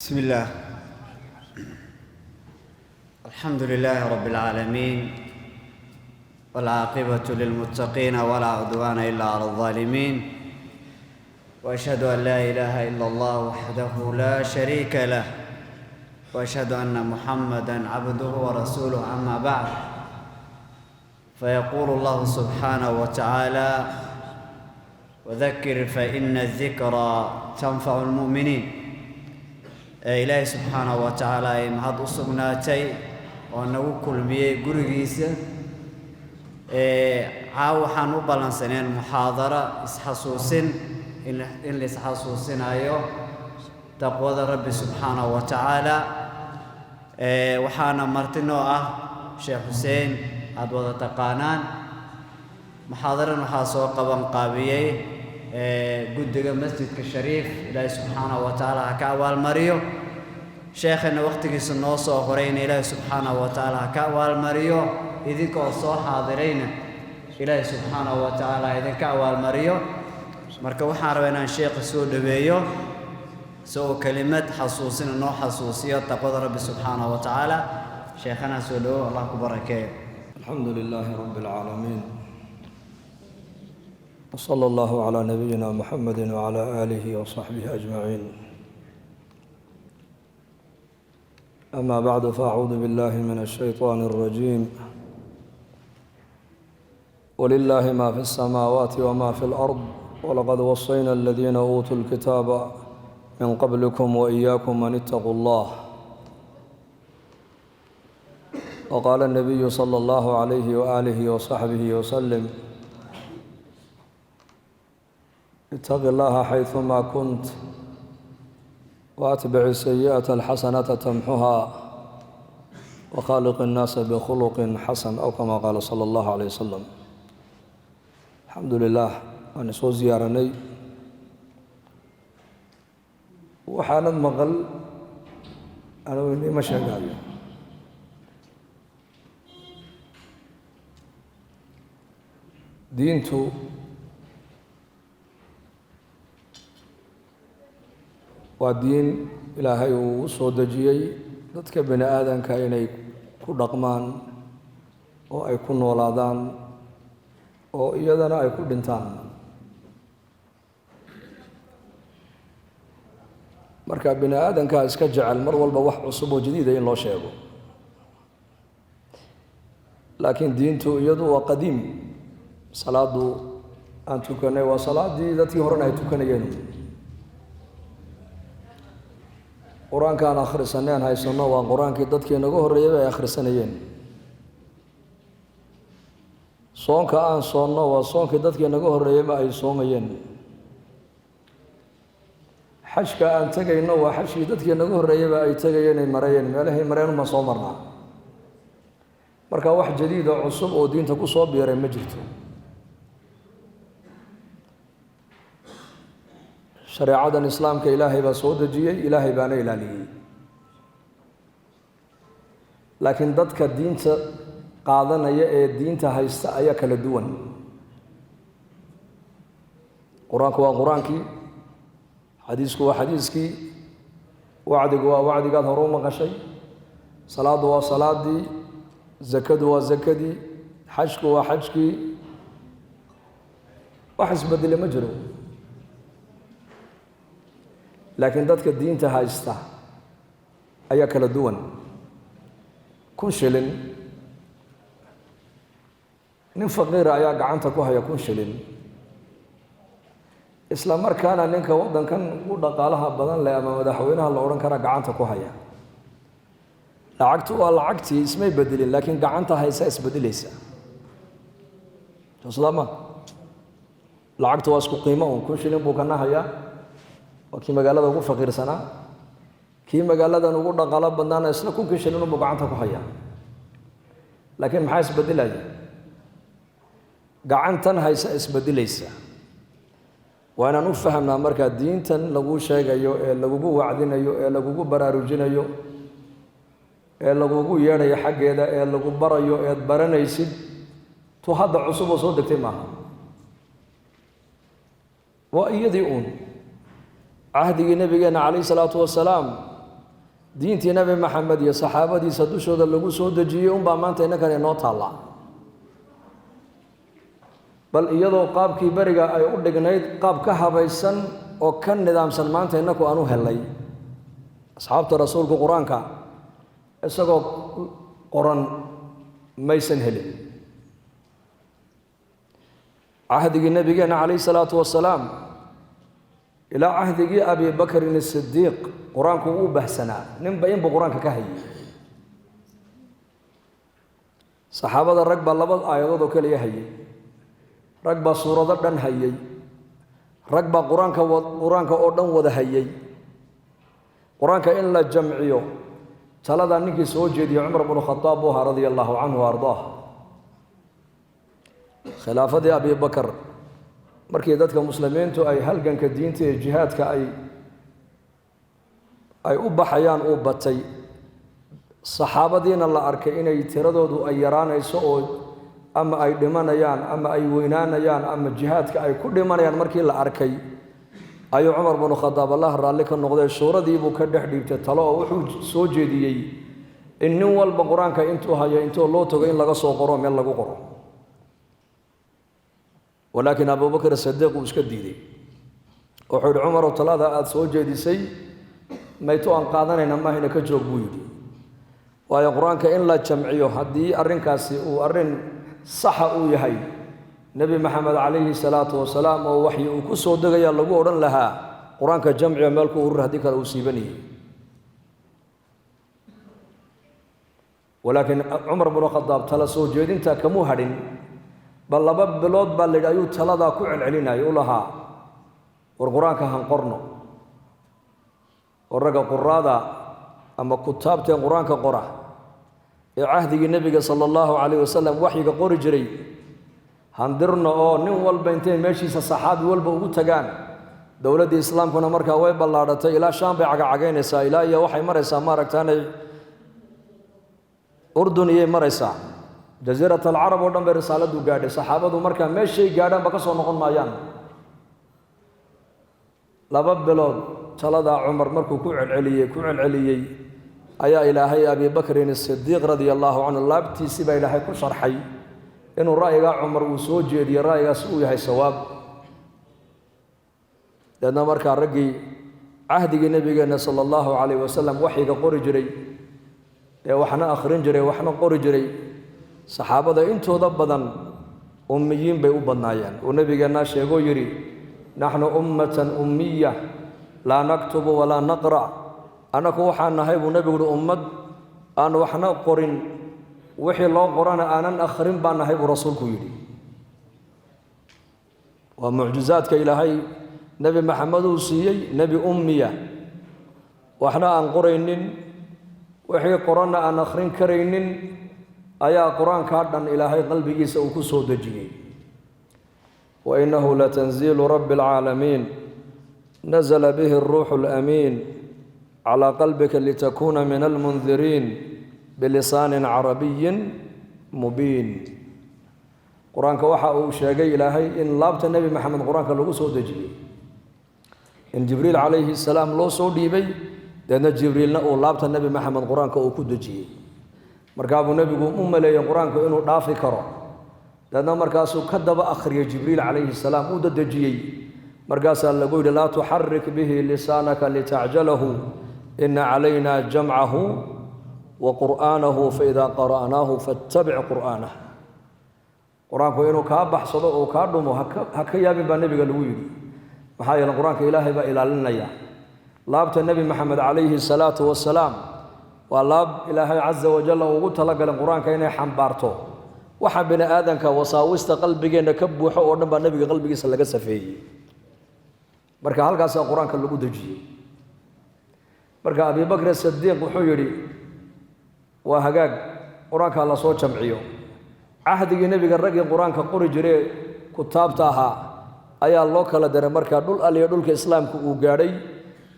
بسم الله، الحمد لله رب العالمين، والعاقبة للمتقين، ولا عدوان إلا على الظالمين، وأشهد أن لا إله إلا الله وحده لا شريك له، وأشهد أن محمدا عبده ورسوله. أما بعد، فيقول الله سبحانه وتعالى: وذكر فإن الذكرى تنفع المؤمنين. Ee Ilaahay subxaanahu wa tacaala ay mahad u sugnaatay oo nagu kulmiyey gurigiisa. Ee caawa waxaan u ballansaneen muxaadaro isxasuusin, in la isxasuusinayo taqwada Rabbi subxaanahu wa tacaala. Ee waxaana marti noo ah Sheekh Xuseen, aada wada taqaanaan. Muxaadaran waxaa soo qaban qaabiyey guddiga Masjidka Shariif. Ilaahay subxaanahu wa tacaala ha ka abaalmariyo. Sheekhana wakhtigiisa noo soo horayna Ilaahay subxaanahu wa tacaala ha ka abaalmariyo. Idinka oo soo xaadirayna, Ilaahay subxaanahu wa tacaala idinka abaalmariyo. Marka waxaan rabaa inaan sheekha soo dhoweeyo isagoo kelimad xasuusina noo xasuusiyo taqwada Rabbi subxaanahu wa tacaala. Sheekhana soo dhowow, Allah ku barakeeyo. الحمد لله رب العالمين، وصلى الله على نبينا محمد وعلى آله وصحبه أجمعين. أما بعد، فأعوذ بالله من الشيطان الرجيم: ولله ما في السماوات وما في الأرض، ولقد وصينا الذين أوتوا الكتاب من قبلكم وإياكم أن اتقوا الله. وقال النبي صلى الله عليه وآله وصحبه وسلم: اتق الله حيثما كنت، وأتبع السيئة الحسنة تمحها، وخالق الناس بخلق حسن، أو كما قال صلى الله عليه وسلم. الحمد لله. Waan isoo ziyaaranay. Waxaanad maqal anugu inima sheegaayo. Diintu waa diin Ilaahay uu u soo dejiyey dadka bini aadanka inay ku dhaqmaan oo ay ku noolaadaan oo iyadana ay ku dhintaan. Marka bini aadankaa iska jecel mar walba wax cusub oo jadiida in loo sheego, laakiin diintu iyadu waa qadiim. Salaadu aan tukanay waa salaadii dadkii horena ay tukanayeen. Qur-aanka aan akhrisanay, aan haysanno, waa qur-aankii dadkii naga horreeyayba ay akhrisanayeen. Soonka aan soonno waa soonkii dadkii naga horreeyayba ay soomayeen. Xajka aan tegayno waa xajkii dadkii naga horreeyayba ay tegayeen, ay marayeen meelahay mareen uma soo marnaa. Marka wax jadiid oo cusub oo diinta ku soo biiray ma jirto. Shareecadan Islaamka Ilaahay baa soo dejiyey, Ilaahay baana ilaaliyey, laakiin dadka diinta qaadanaya ee diinta haysta ayaa kala duwan. Qur-aanku waa qur-aankii, xadiisku waa xadiiskii, wacdigu waa wacdigaad hore u maqashay, salaaddu waa salaadii, zakadu waa zakadii, xajku waa xajkii. Wax isbedele ma jiro, laakiin dadka diinta haysta ayaa kala duwan. 1000 shilin nin faqiira ayaa gacanta ku haya, 1000 shilin, isla markaana ninka waddankan ugu dhaqaalaha badan leh ama madaxweynaha la odhan karaa gacanta ku haya. Lacagtu waa lacagtii, ismay bedelin, laakiin gacanta haysa isbedelaysa. Islaama lacagtu waa isku qiimo un. 1000 shilin buu kana hayaa, waa kii magaalada ugu faqiirsanaa. Kii magaaladan ugu dhaqaalo badnaana isla 1000kii shilin unbuu gacanta ku hayaa, laakiin maxaa isbedelaya? Gacantan haysa isbedelaysa. Waa inaan u fahamnaa markaa diintan lagu sheegayo ee lagugu wacdinayo ee lagugu baraarujinayo ee lagugu yeedhayo xaggeeda ee lagu barayo eed baranaysid, tu hadda cusub oo soo degtay maaha, waa iyadii uun cahdigii Nabigeenna calayh isalaatu wasalaam. Diintii Nebi Maxamed iyo saxaabadiisa dushooda lagu soo dejiyey unbaa maanta innakan inoo taallaa, bal iyadoo qaabkii beriga ay u dhignayd qaab ka habaysan oo ka nidaamsan maanta innaku aan u helay. Asxaabta rasuulku qur-aanka isagoo qoran maysan helin. Cahdigii nabigeenna calayhi salaatu wasalaam ilaa cahdigii Abi Bakrin Asidiiq qur-aanku wuu bahsanaa, ninba inbuu qur-aanka ka hayay. Saxaabada rag baa laba aayadood oo keliya hayay, rag baa suurado dhan hayay, rag baa qur-aanka oo dhan wada hayay. Qur-aanka in la jamciyo taladaa ninkii soo jeediyey Cumar bnu Khadaab buu ahaa, radia allahu canhu wa ardaah. Khilaafadii Abi Bakar, markii dadka muslimiintu ay halganka diinta iyo jihaadka ay u baxayaan uu batay, saxaabadiina la arkay inay tiradoodu ay yaraanayso oo ama ay dhimanayaan ama ay weynaanayaan ama jihaadka ay ku dhimanayaan, markii la arkay ayuu Cumar bnu Khadaab, Allah raalli ka noqday, shuuradiibuu ka dhex dhiibtay talo oo wuxuu soo jeediyey in nin walba qur-aanka intuu hayo intuu loo tago in laga soo qoro, meel lagu qoro. Walaakiin Abubakr Sadiiq uu iska diiday. Wuxuu yidhi: "Cumarow, talada aada soo jeedisay mayto aan qaadanayna maahina, ka joog," buu yidhi. Waayo, qur-aanka in la jamciyo haddii arrinkaasi uu arrin saxa uu yahay, Nebi Maxamed calayhi salaatu wasalaam oo waxyi uu ku soo degaya lagu odhan lahaa qur-aanka jamciyo meel ku urur, haddii kale uu siibanayay. Walaakiin Cumar bnu Khadaab tala soo jeedinta kamuu hadhin, bal 2 bilood baa la yidhi ayuu taladaa ku celcelinayay, u lahaa: "War qur-aanka han qorno oo ragga quraada ama kutaabteen qur-aanka qora ee cahdigii nebiga sala allahu calayh wasalam waxyiga qori jiray handirno, oo nin walba intay meeshiisa saxaabi walba ugu tagaan." Dowladdii islaamkuna markaa way ballaadhatay, ilaa Shaam bay cagacagaynaysaa, ilaa iyo waxay maraysaa maaragtaanay Urdun iyay maraysaa, Jasiirat Alcarab oo dhan bay risaaladu gaadhay. Saxaabadu markaa meeshay gaadhaanba ka soo noqon maayaan. 2 bilood taladaa Cumar markuu ku celceliyey, ku celceliyey, ayaa Ilaahay Abi Bakrin Asidiiq radia allahu canhu laabtiisii baa Ilaahay ku sharxay inuu ra'yigaa Cumar uu soo jeediyey ra'yigaas uu yahay sawaab. Deedna markaa raggii cahdigii nebigeenna sala allahu calayh wasalam waxyiga qori jiray ee waxna akhrin jiray waxna qori jiray, saxaabada intooda badan ummiyiin bay u badnaayeen, uu nebigeennaa sheegoo yidhi: "Naxnu ummatan ummiya, laa naktubu walaa naqra'." Annaku waxaan nahay, buu nebigu uhi, ummad aan waxna qorin, wixii loo qorana aanan akhrin baan nahay, buu rasuulku yidhi. Waa mucjizaadka Ilaahay Nebi Maxamed uu siiyey, nebi ummiya, waxna aan qoraynin, wixii qoranna aan akhrin karaynin, ayaa qur-aankaa dhan Ilaahay qalbigiisa uu ku soo dejiyey. Wa innahu latanziilu rabbi alcaalamiin, nazla bihi aruuxu alamiin calaa qalbika litakuuna min almundiriin bilisaanin carabiyin mubiin. Qur-aanka waxa uu sheegay Ilaahay in laabta Nebi Maxamed qur-aanka lagu soo dejiyey, in Jibriil calayhi salaam loo soo dhiibay, deedna Jibriilna uu laabta Nebi Maxamed qur-aanka uu ku dejiyey. Markaabuu nebigu u maleeyey qur-aanku inuu dhaafi karo, deedna markaasuu ka daba akhriyey Jibriil calayhi salaam, uu dadejiyey. Markaasaa lagu yidhi: "Laa tuxarik bihi lisaanaka litacjalahu, ina calayna jamcahu wa qur'aanahu, faidaa qara'naahu fattabic qur'aanah." Qur-aanku inuu kaa baxsado oo kaa dhumo ha ka yaabin, baa nebiga lagu yidhi. Maxaa yeele, qur-aanka Ilaahay baa ilaalinaya. Laabta Nebi Maxamed calayhi salaatu wasalaam waa laab Ilaahay casa wajalla ugu talagalay qur-aanka inay xambaarto. Waxa bini aadanka wasaawista qalbigeenna ka buuxo oo dhan baa nebiga qalbigiisa laga safeeyey. Marka halkaasaa qur-aanka lagu dejiyey. Marka Abibakr Sadiiq wuxuu yidhi: "Waa hagaag, qur-aanka la soo jamciyo." Cahdigii nebiga raggii qur-aanka qori jiree kutaabta ahaa ayaa loo kala diray markaa dhul alliya dhulka islaamku uu gaadhay,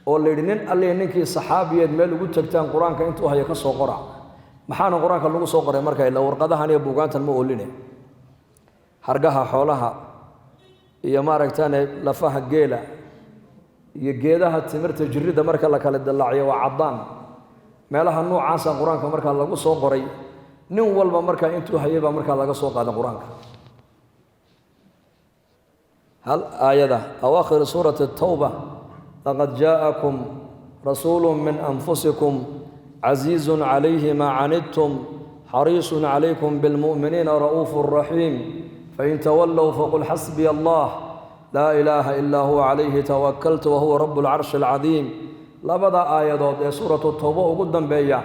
oo la yidhi: "Nin alliya ninkii saxaabiyeed meel ugu tagtaan, qur-aanka intuu hayo ka soo qora." Maxaana qur-aanka lagu soo qoray marka? Ila warqadahan iyo buugaantan ma ooline, hargaha xoolaha iyo maaragtaane lafaha geela iyo geedaha timirta jirridda marka la kala dallaaciyo waa caddaan. Meelaha noocaasa qur-aanka markaa lagu soo qoray, nin walba markaa intuu hayay baa markaa laga soo qaadan qur-aanka. Hal aayada awaakhir suurati tawba, laqad jaa'akum rasuulu min anfusikum casiizun calayhi maa canidtum xariisun calaykum bilmu'miniina ra'uufu raxiim fain tawallow faqul xasbiya allah laa ilaaha ilaa huwa calayhi tawakaltu wahuwa rabu alcarshi alcadiim. Labada aayadood ee suuratu tawba ugu dambeeya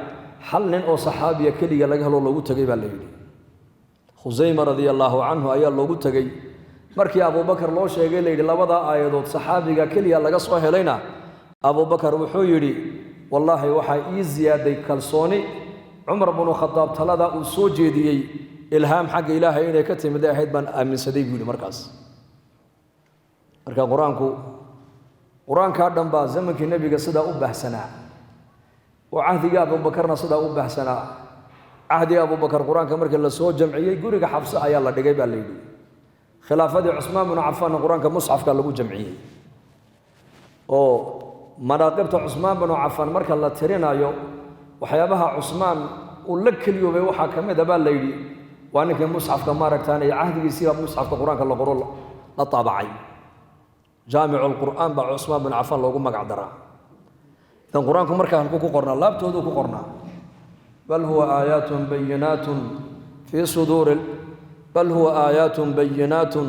hal nin oo saxaabiya keliga laga helo loogu tegey baa la yidhi. Khusayma radia allaahu canhu ayaa loogu tegey. Markii Abuubakar loo sheegay, la yidhi labadaa aayadood saxaabiga keliya laga soo helayna, Abuubakar wuxuu yidhi wallaahi waxaa ii siyaaday kalsooni Cumar binu Khadaab taladaa uu soo jeediyey ilhaam xagga Ilaahay inay ka timid ahayd baan aaminsaday, buu yidhi. Markaas marka qur-aanku, qur-aankaa dhan baa zamankii nebiga sidaa u baahsanaa, oo cahdigii Abuubakarna sidaa u baahsanaa. Cahdigii Abuubakar qur-aanka markii la soo jamciyey, guriga Xabse ayaa la dhigay baa la yidhi. Khilaafadii Cusmaan binu Cafaanna qur-aanka musxafka lagu jamciyey, oo manaaqibta Cusmaan binu Cafaan marka la tirinayo, waxyaabaha Cusmaan uu la keliyoobay waxaa ka mid a baa la yidhi waa ninkii musxafka maaragtaan iyo cahdigiisiibaa musxafka qur-aanka la qoro la taabacay. Jaamicu lqur'aan baa Cusmaan bin Cafaan loogu magac daraa. Idan qur-aanku markaa halkuu ku qornaa? Laabtooduu ku qornaa. Bal huwa aayaatun bayinaatun fii suduuri, bal huwa aayaatun bayinaatun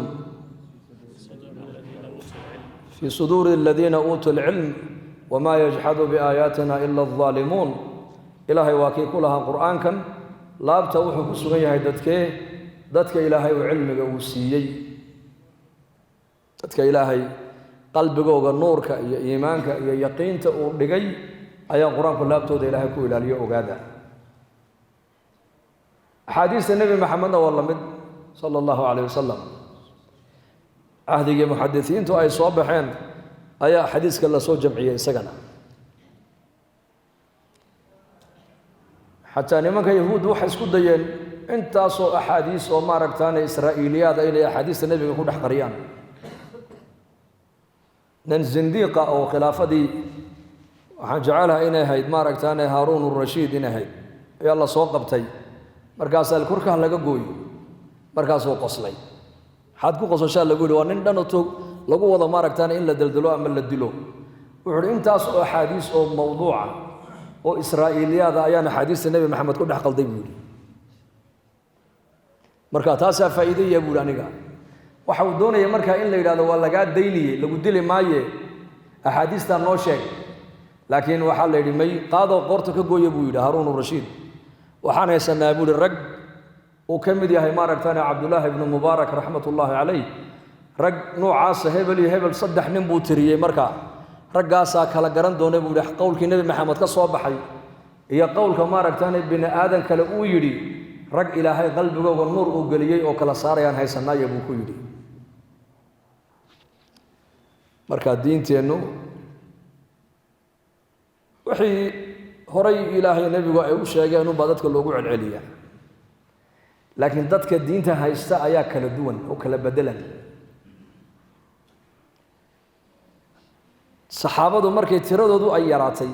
fii suduuri aladiina uutuu lcilm wamaa yajxadu biaayaatina ila aldaalimuun. Ilaahay waa kii ku lahaa qur'aankan laabta wuxuu ku sugan yahay dadkee? Dadka Ilaahay uu cilmiga uu siiyey, dadka Ilaahay qalbigooga nuurka iyo iimaanka iyo yaqiinta uu dhigay ayaa qur-aanku laabtooda Ilaahay ku ilaaliyo. Ogaada, axaadiista Nebi Maxamedna waa la mid, sala allahu calayh wasalam. Cahdigii muxadisiintu ay soo baxeen ayaa xadiiska la soo jamciyey isagana. Xataa nimanka yahuud waxay isku dayeen intaasoo axaadiis oo maaragtaane israa'iiliyaada inay axaadiista nebiga ku dhex qariyaan. Nin zindiiqa oo khilaafadii, waxaan jecelahay inay ahayd maaragtaane Haaruun urashiid inay ahayd, ayaa la soo qabtay. Markaasaa korkaha laga gooyo, markaasuu qoslay. Maxaad ku qososhaa, lagu yihi. Waa nin dhan oo toog lagu wado maaragtaane in la deldelo ama la dilo. Wuxu uhi intaas oo axaadiis oo mawduuca oo israa'iiliyaada ayaan axaadiista Nebi Maxamed ku dhex qalday, buu yidhi. Marka taasaa faa'iidaya, buu yidhi. Aniga waxa uu doonaya markaa in la yidhahdo waa lagaa dayniyey, lagu dili maaye, axaadiistaa noo sheeg. Laakiin waxaa la yidhi may, qaadoo qoorta ka gooya, buu yidhi Haaruun urashiid. Waxaan haysanaa, buu yihi, rag uu ka mid yahay maaragtaane Cabdullaahi ibnu Mubaarak raxmatullaahi calayh, rag noocaasa, hebel iyo hebel, saddex nin buu tiriyey. Marka raggaasaa kala garan doona, buu yihi, qowlkii Nebi Maxamed ka soo baxay iyo qowlka maaragtaane bini aadan kale uu yidhi. Rag Ilaahay qalbigooga nuur uu geliyey oo kala saarayaan haysanaayo, buu ku yidhi. Marka diinteennu wixii horay Ilaahay nebigu ay u sheegeen unbaa dadka loogu celceliyaa, laakiin dadka diinta haysta ayaa kala duwan oo kala bedelan. Saxaabadu markay tiradoodu ay yaraatay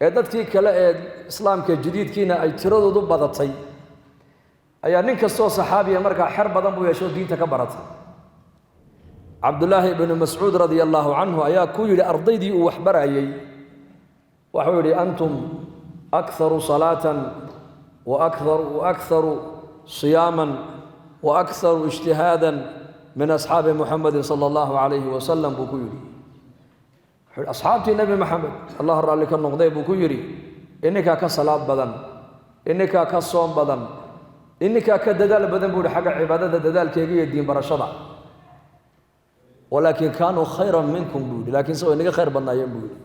ee dadkii kale ee islaamka jadiidkiina ay tiradoodu badatay, ayaa nin kastoo saxaabiya markaa xer badan buu yeesho diinta ka baratay. Cabdullaahi ibnu Mascuud radia allaahu canhu ayaa ku yidhi ardaydii uu waxbarayey, waxuu yidhi: antum akharu salaatan wa akharu siyaaman wa akharu ijtihaadan min asxaabi Muxamedin sala allahu calayhi wasalam, buu ku yidhi. Wuxuu yidhi asxaabtii Nebi Maxamed, Allah raalli ka noqday, buu ku yidhi, ininkaa ka salaad badan, ininkaa ka soom badan, ininkaa ka dadaal badan, buu yihi, xagga cibaadada dadaalkeega iyo diin barashada. Walaakin kaanuu khayran minkum, buu yidhi, laakiin se way inaga khayr badnaayeen, buu yidhi.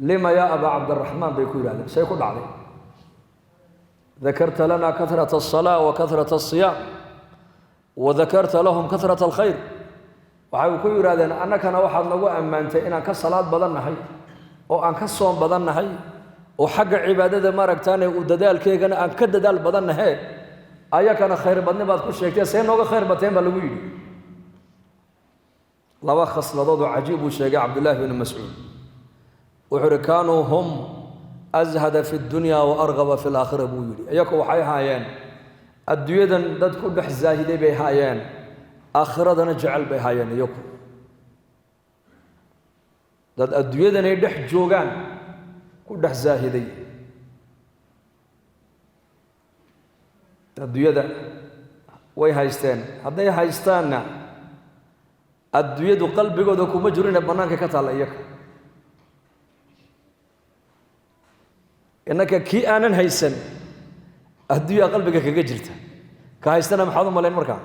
Lima yaa abaa Cabdiraxmaan, bay ku yidhahdeen, say ku dhacday? Dakarta lana kahrata asalaa wa kahrata asiyaam wa dakarta lahum kahrata alkhayr. Waxay ku yidhahdeen annakana waxaad nagu ammaantay inaan ka salaad badan nahay oo aan ka soom badan nahay oo xagga cibaadada maaragtaane uu dadaalkeygana aan ka dadaal badan nahe, ayakana khayr badni baad ku sheegtee, see nooga khayr bateen, baa lagu yidhi. Laba khasladood oo cajiib uu sheegay Cabdullaahi bnu Mascuud. Wuxuu ihi kaanuu hum ashada fi ddunya wa argaba fi laakhira buu yidhi. Iyaku waxay haayeen adduunyadan dad ku dhex zaahiday bay haayeen, aakhiradana jecel bay haayeen. Iyaku dad adduunyadan ay dhex joogaan ku dhex zaahiday, adduunyada way haysteen, hadday haystaanna adduunyadu qalbigooda kuma jiro, inay bannaanka ka taalla iyaga. Innaka kii aanan haysan adduunyaa qalbiga kaga jirta, ka haystana maxaad u malayn? Markaa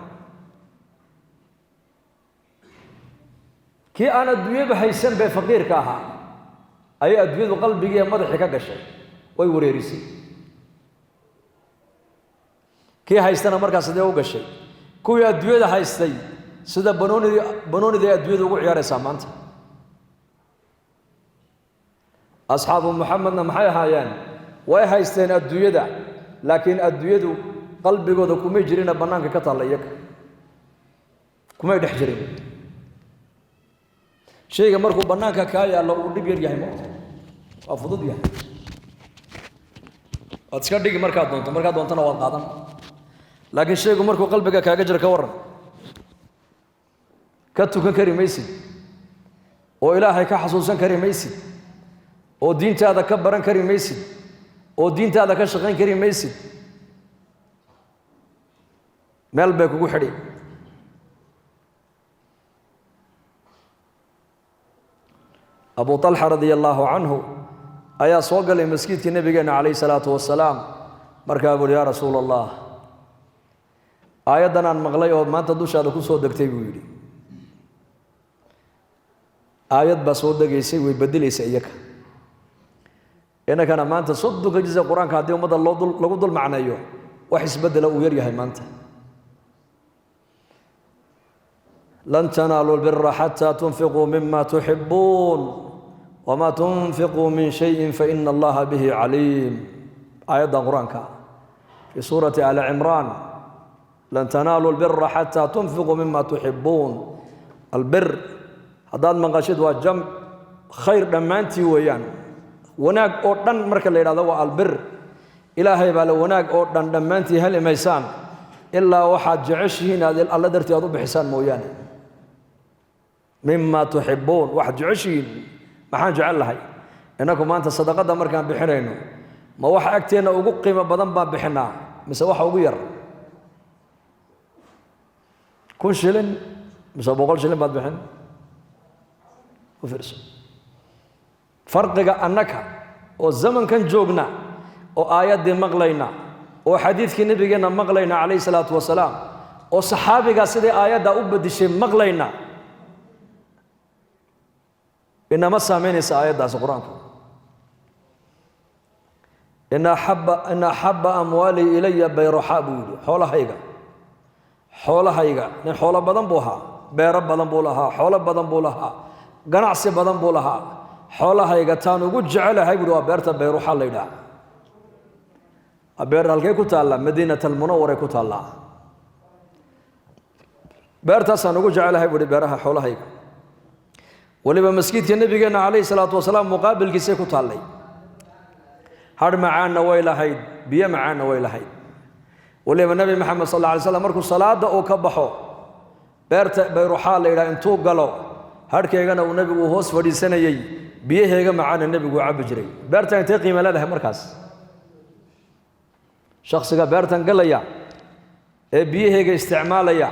kii aan adduunyaba haysan bee faqiirka ahaa ayay adduunyadu qalbigiiyo madaxii ka gashay, way wareerisay. Kii haystana markaa sidee u gashay? Kuwii adduunyada haystay sida banoonidii banooniday adduunyada ugu ciyaaraysaa maanta. Asxaabu Muxamedna maxay ahaayeen? Way haysteen adduunyada, laakiin adduunyadu qalbigooda kumay jirina, bannaanka ka taalla, iyaga kumay dhex jirin. Shayga markuu bannaanka kaa yaallo uu dhib yar yahay, moogta waa fudud yahay, waad iska dhigi markaad doonto, markaad doontona waad qaadan. Laakiin shaygu markuu qalbiga kaaga jiro, ka warran? Ka tukan kari maysid, oo Ilaahay ka xasuusan kari maysid, oo diintaada ka baran kari maysid, oo diintaada ka shaqayn kari maysid, meel bay kugu xidhi. Abu Talxa radia allaahu canhu ayaa soo galay masjidkii Nebigeenna calayhi salaatu wasalaam. Markaa buuhi: "Yaa Rasuula Allah, aayaddan aan maqlay oo maanta dushaada ku soo degtay," buu yidhi. Aayad baa soo degaysay, way bedelaysa iyaga. Innakana maanta 30-ka jisa Qur-aanka haddii ummadda loo dul lagu dul macneeyo, wax isbeddela uu yar yahay maanta. Lan tanaaluu lbira xataa tunfiquu mima tuxibuun wma tunfiquu min shayin faina allaha bihi caliim. Aayaddan Qur-aanka fii suurati Ali Cimraan: lan tanaaluu lbira xataa tunfiquu mima tuxibuun. Albir haddaad maqashid waa jamc, khayr dhammaantii weeyaan. Wanaag oo dhan marka la yidhahdo waa albir. Ilaahay baa le wanaag oo dhan dhammaantii heli maysaan ilaa waxaad jeceshihiin aad Alla dartii aad u bixisaan mooyaane. Mima tuxibuun, waxaad jeceshihiin. Maxaan jecel lahay innaku maanta sadaqadda markaan bixinayno? Ma waxa agteenna ugu qiimo badan baan bixinaa mise waxa ugu yar? 1000 shilin mise 100 shilin baad bixin? U fiirso farqiga annaka oo zamankan joogna, oo aayaddii maqlayna, oo xadiidkii Nebigeenna maqlayna calayhi salaatu wasalaam, oo saxaabigaa sidai aayaddaa u bedishay maqlayna, inama saamaynaysa aayaddaasi Qur-aanku. Ina axabba amwaalii ilaya bayruxaa buu yidhi. Xoolahayga, xoolahayga, nin xoolo badan buu ahaa, beero badan buu lahaa, xoolo badan buu lahaa, ganacsi badan buu lahaa. "Xoolahayga taan ugu jecelahay," buuhi, "waa beerta Bayruxa la yidhaah." Waa beer halkay ku taallaa? Madiinat Almunawaray ku taallaa. "Beertaasaan ugu jecelahay," buuhi, "beeraha xoolahayga." Weliba masjidka Nebigeenna calayhi salaatu wasalaam muqaabilkiisay ku taallay. Hadh macaanna way lahayd, biyo macaanna way lahayd. Weliba Nebi Maxamed sal alla alay slam markuu salaadda uu ka baxo, beerta Bayruxaa la yidhaha intuu galo, hadhkeygana uu Nebigu hoos fadhiisanayey, biyaheega macaana Nebigu uu cabbi jiray. Beertan intay qiimo leedahay markaas? Shakhsiga beertan galaya ee biyaheega isticmaalaya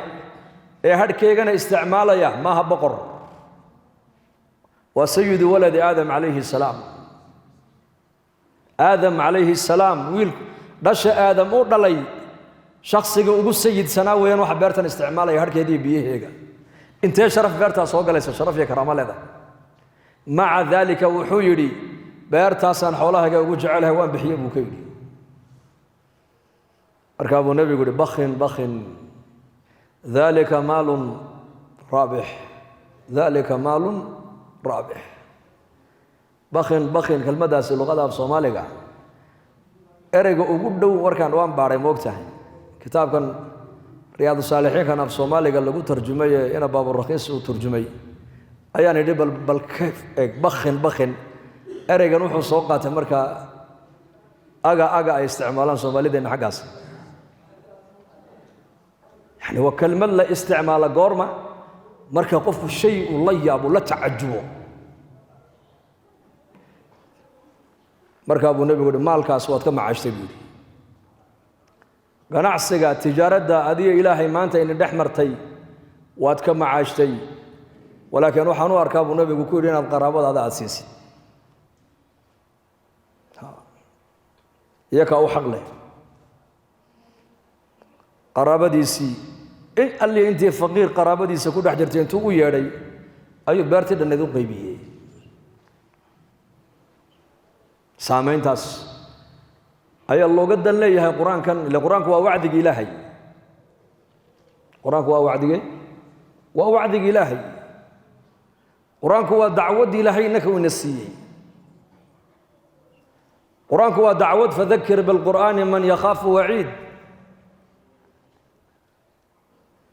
ee hadhkeygana isticmaalaya maaha boqor, waa sayidu waladi Aadam calayhi salaam. Aadam calayhi salaam, wiil dhasha Aadam u dhalay, shakhsiga ugu sayidsanaa weeyaan waxa beertan isticmaalaya hadhkeediiyo biyaheega. Intee sharaf beertaa soo galaysa, sharaf iyo karaamo leedahay. Maca daalika wuxuu yidhi: "Beertaasaan xoolahayga ugu jecelahay, waan bixiye," buu ka yidhi. Markaa buu Nebigu yihi: "Bakhin bakhin, dalika maalun raabix, dalika maalun raabix." Bakhin bakhin, kelmaddaasi luqada af Soomaaliga ereyga ugu dhow markaan waan baadhay, moog tahay, kitaabkan Riyaadu Saalixiinkan af Soomaaliga lagu tarjumay ee ina Baaburakhiis uu turjumay ayaan idhi bal ka eg bakhin bakhin. Ereygan wuxuu soo qaatay markaa aga aga ay isticmaalaan Soomaalideenna xaggaas. Yani waa kelmad la isticmaala goorma marka qofku shay uu la yaabo, la tacajubo. Markaa buu nebigu uhi maalkaas waad ka macaashtay buu yidhi. Ganacsiga tijaaradda adiga Ilaahay maanta idin dhex martay waad ka macaashtay, walaakiin waxaan u arkaa buu nebigu ku yidhi inaad qaraabadaada aada siisid, iyakaa u xaq leh. Qaraabadiisii in alli intii faqiir qaraabadiisa ku dhex jirtay intuu u yeedhay ayuu beertii dhanneed u qaybiyey. Saamayntaas ayaa looga dan leeyahay qur-aankan, ile qur-aanku waa wacdiga Ilaahay. Qur-aanku waa wacdige, waa wacdiga Ilaahay. Qur-aanku waa dacwadda Ilaahay innaka uu ina siiyey. Qur-aanku waa dacwad, fadakir bilqur'aani man yakhaafu waciid.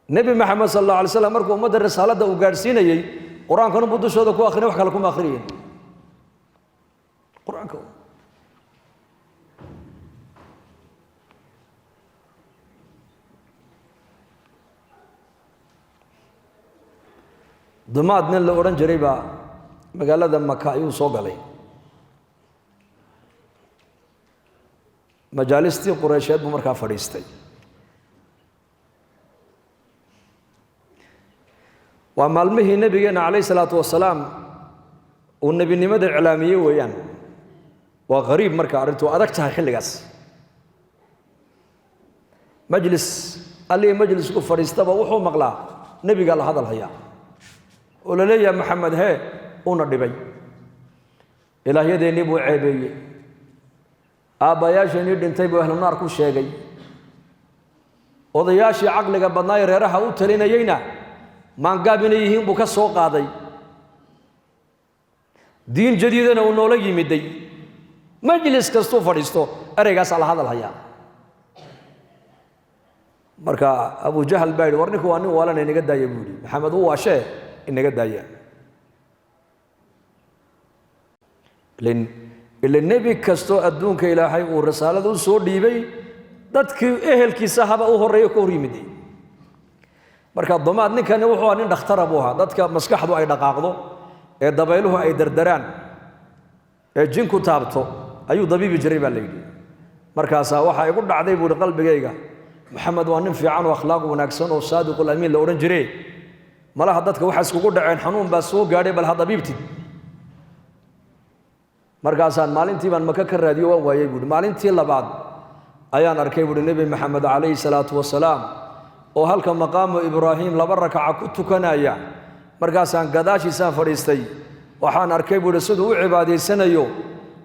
Nebi Maxamed sal allahu alay slam markuu ummadda risaaladda uu gaadhsiinayey qur-aankan buu dushooda ku akrinay, wax kale kuma akhriyin qur-aanka. Dumaad nin la odhan jiray baa magaalada Maka ayuu soo galay. Majaalistii Qureysheed buu markaa fadhiistay. Waa maalmihii nebigeenna calayh isalaatu wasalaam uu nebinimada iclaamiyey weeyaan. Waa qariib marka arrintu adag tahay xilligaas. Majlis allihii majlisku fadhiistaba wuxuu maqlaa nebigaa la hadal hayaa oo la leeyahay Maxamed hee uuna dhibay, ilaahyadeennii buu ceebeeyey, aabbayaasheenii dhintay buu ahlu naar ku sheegay, odayaashii caqliga badnaa ee reeraha u talinayeyna maangaab inay yihiin buu ka soo qaaday, diin jadiidana uu noola yimiday. Majlis kastuu fadhiisto ereygaasaa la hadal hayaa. Marka Abujahal baa yidhi war ninku waa nin waalana, inaga daaya buu yidhi. Maxamed u waashee, inaga daaya. Ila nebi kastoo adduunka Ilaahay uu risaalada u soo dhiibay dadkii ehelkiisa haba u horreeya ka hor yimiday. Marka domaad ninkani wuxuu ahaa nin dhakhtara buu ahaa, dadka maskaxdu ay dhaqaaqdo ee dabayluhu ay dardaraan ee jinku taabto ayuu dabiibi jiray baa la yidhi. Markaasaa waxaa igu dhacday buu ihi qalbigayga, Maxamed waa nin fiican oo akhlaaq wanaagsan oo saadiqul amiin la odhan jire, malaha dadka waxa iskugu dhaceen xanuun baa soo gaadhay, bal ha dabiibtid. Markaasaan maalintii baan Maka ka raadiyo waan waayey buuhi. Maalintii labaad ayaan arkay buuhi Nebi Maxamed calayhi salaatu wasalaam oo halka maqaamu Ibraahim 2 rakaca ku tukanaya. Markaasaan gadaashiisaan fadhiistay, waxaan arkay buuhi siduu u cibaadaysanayo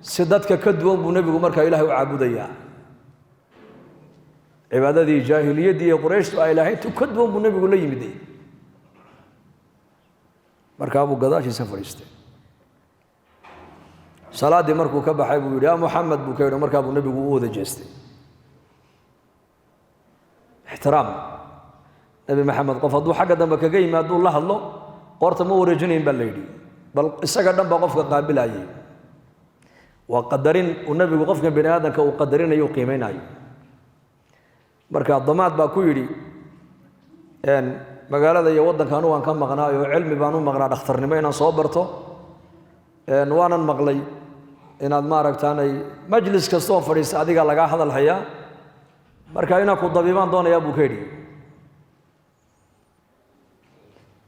si dadka ka duwan buu nebigu markaa Ilaahay u caabudayaa. Cibaadadii jaahiliyaddii iyo Qurayshtu ay lahayd tu ka duwan buu nebigu la yimiday. Markaa buu gadaashiisa fadhiistay. Salaaddii markuu ka baxay buu yidhi yaa Muxamed buu ka yidhi. Markaa buu nebigu u wada jeestay. Ixtiraam Nebi Maxamed qof hadduu xagga dambe kaga yimaaduu la hadlo qoorta ma wareejinayn baa la yidhi, bal isaga dhan baa qofka qaabilayay. Waa qadarin uu nebigu qofka bini aadamka uu qadarinayo u qiimaynayo. Marka damaad baa ku yidhi magaalada iyo waddanka anugu aan ka maqnaayo cilmi baan u maqnaa dhakhtarnimo inaan soo barto, waanan maqlay inaad maaragtaanay majlis kastoo fadhiista adiga lagaa hadal hayaa, marka inaan ku dabiibaan doonayaa buu ka yidhi.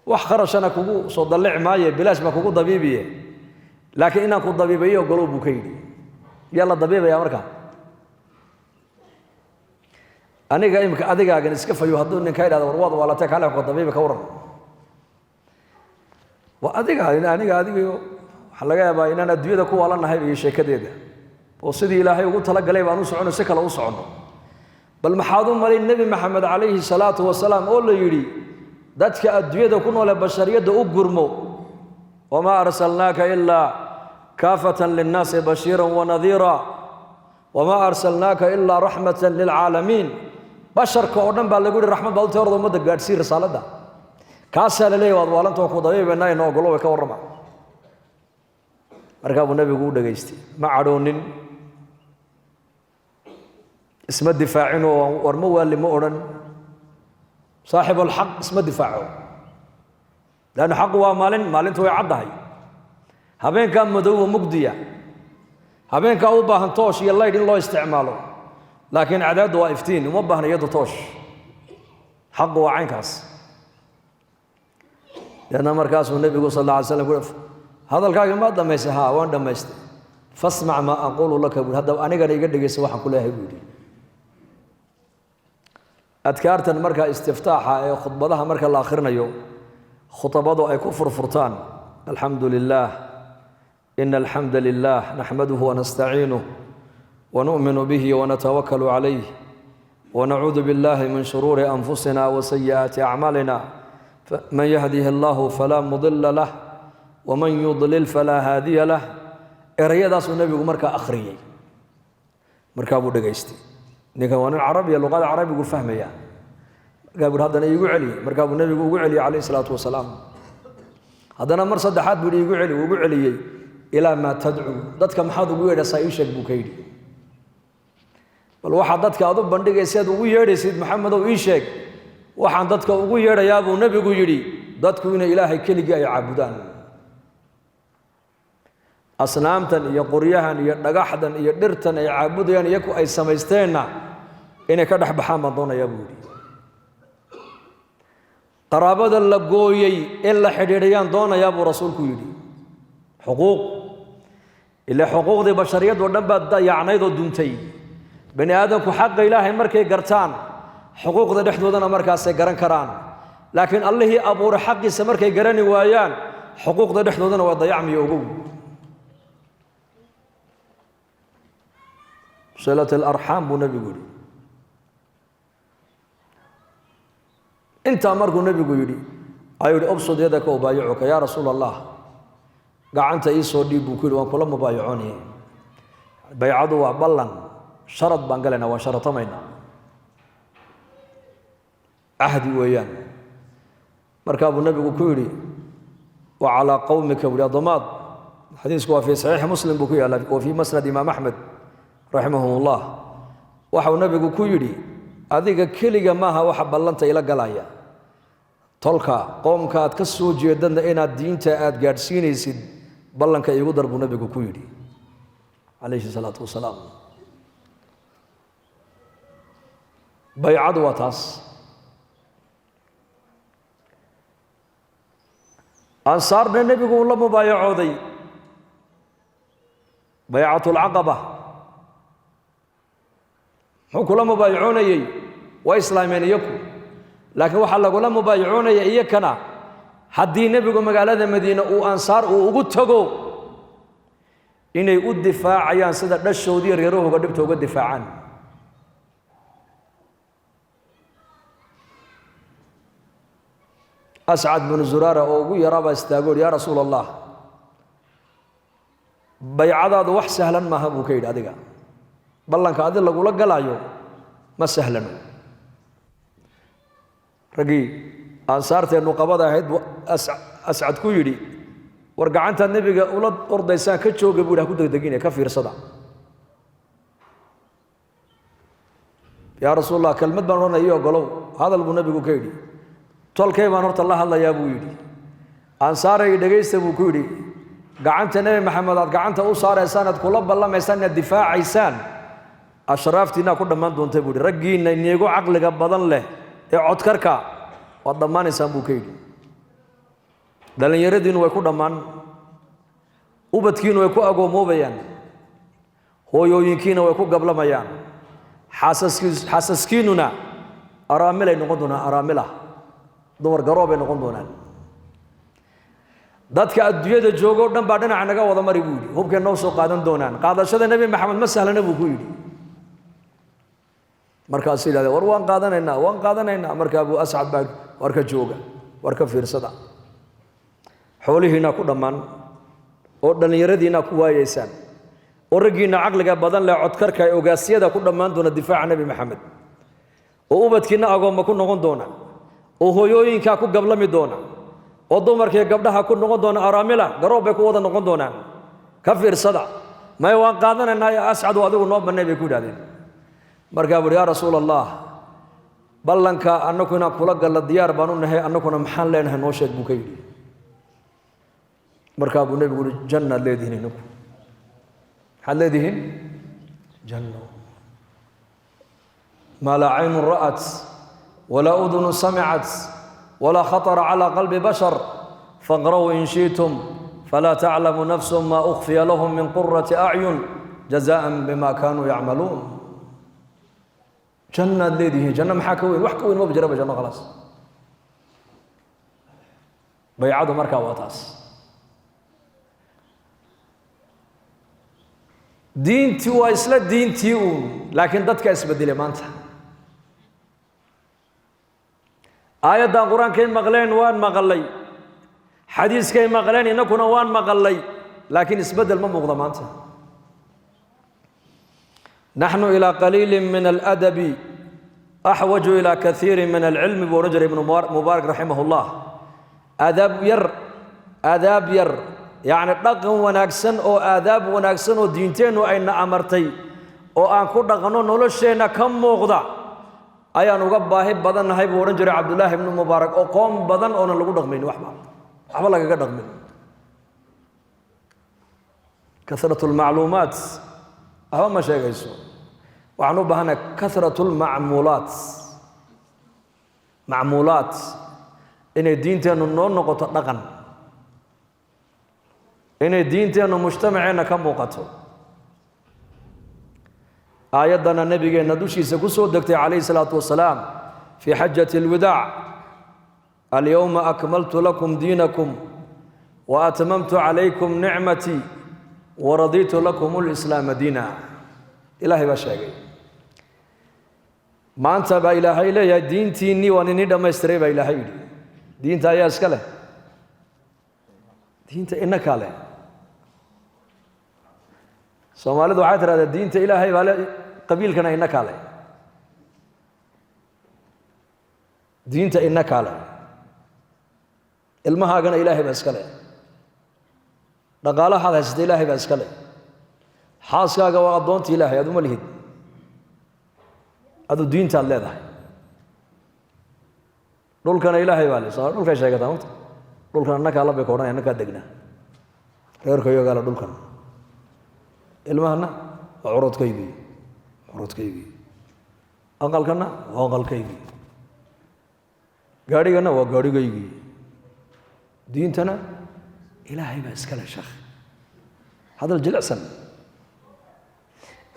Wax kharashana kugu soo dallici maaye, bilaash baa kugu dabiibiye, laakiin inaan ku dabiibayo ogolow buu ka yidhi. Yaa la dabiibayaa marka? Aniga imika adigaagan iska fayo hadduu ninka idhahdo war waad waalatay kaale ku dabiibi ka waran. Waa adiga aniga adigayo waxaa laga yaabaa inaan adduunyada ku waalanahay iyo sheekadeeda oo sidii Ilaahay ugu talagalay baan u soconno si kale u soconno. Bal maxaad u malayn Nebi Maxamed calayhi salaatu wasalaam oo la yidhi dadka adduunyada ku noole bashariyadda u gurmo, wamaa arsalnaaka ilaa kaafatan linnaasi bashiiran wanadiira wamaa arsalnaaka ilaa raxmatan lilcaalamiin. Basharka oo dhan baa lagu yidhi raxmad baad u teerda ummadda gaadhsii risaaladda. Kaasaa la leeyahy waad waalanta oo ku dabiibaynaa ina ogolo way ka warrama. Markaa buu nebigu u dhegaystay, ma cadhoonin, isma difaacin oo war ma waali ma odhan. Saaxibu alxaq isma difaaco, leannu xaqu waa maalin, maalintu way caddahay. Habeenkaa madowga mugdiya, habeenkaa u baahan toosh iyo laydh in loo isticmaalo, laakiin cadaaddu waa iftiin, uma baahna iyadu toosh. Xaqu waa caynkaas. Deedna markaasuu nebigu sal alla alay slam ku hadalkaagii maad dhammaystay? Haa, waan dhammaystay. Fasmac maa aquulu laka, buui haddaba anigana iga dhegaysa waxaan ku leeyahay, buu yidhi. Adkaartan markaa istiftaaxa ee khudbadaha marka la akhrinayo khutabadu ay ku furfurtaan, alxamdu lilah, ina alxamda lilah naxmaduhu wanastaciinuh wanu'minu bihi wanatawakalu calayh wanacuudu billahi min shuruuri anfusina wasayi'aati acmaalina, man yahdihi allahu falaa mudila lah waman yudlil falaa haadiya lah. Erayadaasuu nebigu markaa akhriyey, markaa buu dhegaystay. Ninkan waa nin carabiya, luqada carabigu fahmaya. Markaa buu haddana iigu celiyey. Markaa buu nebigu ugu celiyey calayhi salaatu wasalaam. Haddana mar saddexaad buu iigu celi, ugu celiyey. Ilaa maa tadcuu, dadka maxaad ugu yeedhaysaa ii sheeg, buu ka yidhi. Bal waxaad dadka aad u bandhigaysaad ugu yeedhaysid, Maxamedow, ii sheeg. Waxaan dadka ugu yeedhayaa, buu nebigu yidhi, dadku inay Ilaahay keligii ay caabudaan, asnaamtan iyo qoryahan iyo dhagaxdan iyo dhirtan ay caabudayaan iyaku ay samaysteenna inay ka dhex baxaan baan doonayaa, buu yidhi. Qaraabada la gooyey in la xidhiidhayaan doonayaa, buu rasuulku yidhi. Xuquuq ile xuquuqdii bashariyadoo dhan baa dayacnayd oo duntay. Bani aadamku xaqa Ilaahay markay gartaan, xuquuqda dhexdoodana markaasay garan karaan, laakiin Allihii abuuray xaqiisa markay garani waayaan, xuquuqda dhexdoodana waa dayacmiyo ogow. Silat alarxaam, buu nebigu yidhi. Intaa markuu nebigu yidhi ayuu yihi, ubsud yadaka ubaayicuka yaa rasuula Allah, gacanta ii soo dhiib, buu ku yidhi, waan kula mubaayacoonaya. Baycadu waa ballan, sharad baan galaynaa, waan sharatamaynaa, cahdi weeyaan. Markaa buu nebigu ku yidhi, wa calaa qowmika, buuhi addoomaad. Xadiisku waa fii saxiixi Muslim buu ku yaalla wa fii masnad Imaam Axmed raximahum ullah. Waxau nebigu ku yidhi, adiga keliga maaha waxa ballanta ila galaya, tolka qoomka aad ka soo jeedadna inaad diinta aad gaadhsiinaysid ballanka iigu dar, buu nebigu ku yidhi calayhi salaatu wasalaam. Baycadu waa taas. Ansaarna nebigu uu la mubaayacooday baycatu lcaqaba. Muxuu kula mubaayacoonayey? Waa islaameen iyaku, laakiin waxaa lagula mubaayacoonaya iyakana haddii nebigu magaalada Madiine uu ansaar uu ugu tago inay u difaacayaan sida dhashoodii reerahooga dhibta uga difaacaan. Ascad binu Zuraara oo ugu yaraabaa istaagoor, yaa Rasuul Allah, baycadaadu wax sahlan maaha, buu ka yidhi. Adiga ballanka adi lagula galaayo ma sahlano. Raggii ansaarteennu qabada ahayd buu Ascad ku yidhi, war gacantaad nebiga ula ordaysaan ka jooga, buu yidhi, ha ku degdegine, ka fiirsada. Yaa Rasuul Allah, kelmad baan odhanaya, ii ogolow hadal, buu nebigu ka yidhi. Tolkay baan horta la hadlayaa, buu yidhi. Ansaaray, dhegaysta, buu ku yidhi. Gacanta Nebi Maxamed aad gacanta u saaraysaan, aad kula ballamaysaan inaad difaacaysaan, ashraaftiinaa ku dhammaan doonta, buu yidhi. Raggiinna niigu caqliga badan leh ee codkarka waad dhammaanaysaan, buu ka yidhi. Dhallinyaradiinnu way ku dhammaan, ubadkiinnu way ku agoomoobayaan, hooyooyinkiina way ku gablamayaan, xaasaskiinnuna araamilay noqon doonaan, araamilah dumar garoobay noqon doonaan. Dadka adduunyada joogo dhan baa dhinaca naga wada mari, buu yidhi, hubkay noo soo qaadan doonaan. Qaadashada Nebi Maxamed ma sahlana, buu ku yidhi. Markaasuu yidhahdeen, war waan qaadanaynaa, waan qaadanaynaa. Markaa buu Ascad baa, war ka jooga, war ka fiirsada, xoolihiinaa ku dhammaan oo dhallinyaradiinaa ku waayeysaan oo raggiinna caqliga badan leh codkarka ee ogaasyada ku dhammaan doona difaaca Nebi Maxamed, oo ubadkiinna agoomma ku noqon doona, oo hooyooyinkaa ku gablami doona, oo dumarkii gabdhaha ku noqon doona araamila, garoob bay ku wada noqon doonaan. Ka fiirsada, may waan qaadanaynaa ya Ascad, adigu noo bannay bay ku yidhahdeen. Markaa buuhi, yaa Rasuul Allah, ballanka annaku inaan kula galla diyaar baan u nahay, annakuna maxaan leenahay, noo sheeg buu ka yidhi. Markaa buu nebigu uhi, jannaad leedihiin ininku. Maxaad leedihiin? Janno. Maa laa caynun ra'at walaa udunu samicat walaa khatara calaa qalbi bashar, faqra'uu in shi'tum, falaa taclamu nafsu maa ukhfiya lahum min qurati acyun jazaan bima kaanuu yacmaluun. Jannaad leedihiin. Janno maxaa ka weyn? Wax ka weyn maba jiraba janno, khalaas. Baycadu markaa waa taas. Diintii waa isla diintii uun, laakiin dadka isbedelay maanta. Aayaddan qur-aankay maqleen waan maqalay, xadiiskay maqleen innakuna waan maqalay, laakiin isbeddel ma muuqda maanta. Naxnu ilaa qaliili min aladabi axwaju ilaa kaiiri min alcilmi, buu odhan jiray Ibnu Mubaarak raximah ullah. Aadaab yar, aadaab yar, yacni dhaqan wanaagsan oo aadaab wanaagsan oo diinteennu ayna amartay oo aan ku dhaqanno nolosheenna ka muuqda ayaan uga baahi badannahay, buu odhan jiray Cabdullaahi Ibnu Mubaarak, oo qoom badan oonan lagu dhaqmayn, waxba lagaga dhaqmin. Kasratu lmacluumaat waxba ma sheegayso. Waxaan u baahannahay kasratu lmacmuulaat, macmuulaat, inay diinteennu noo noqoto dhaqan, inay diinteennu mujtamaceenna ka muuqato. Aayaddana nebigeenna dushiisa ku soo degtay calayhi salaatu wasalaam fii xajati alwidaac: alyowma akmaltu lakum diinakum wa atmamtu calaykum nicmatii waradiitu lakum lislaama diina. Ilaahay baa sheegay. Maanta baa Ilaahay leeyahay, diintiinnii waan inii dhammaystiray baa Ilaahay yidhi. Diinta ayaa iska leh? Diinta inakaa leh. Soomaalidu waxay tidhahdaa, diinta Ilaahay baa le, qabiilkana inakaa leh. Diinta inakaa leh, ilmahaagana Ilaahay baa iska leh, dhaqaalahaad haysata Ilaahay baa iska leh, xaaskaaga waa addoonta Ilaahay, aduma lihid, adu diintaad leedahay. Dhulkana Ilaahay baa le. Dhulkay sheegataa mata, dhulkan annakaa la bay ka odhanaya, annakaa degnaa, reerkayogaa le dhulkan, ilmahana waa curadkaygii, curadkaygii, aqalkana waa aqalkaygii, gaadhigana waa gaadhigaygii, diintana Ilaahay baa iskale. Sheekh, hadal jilicsan.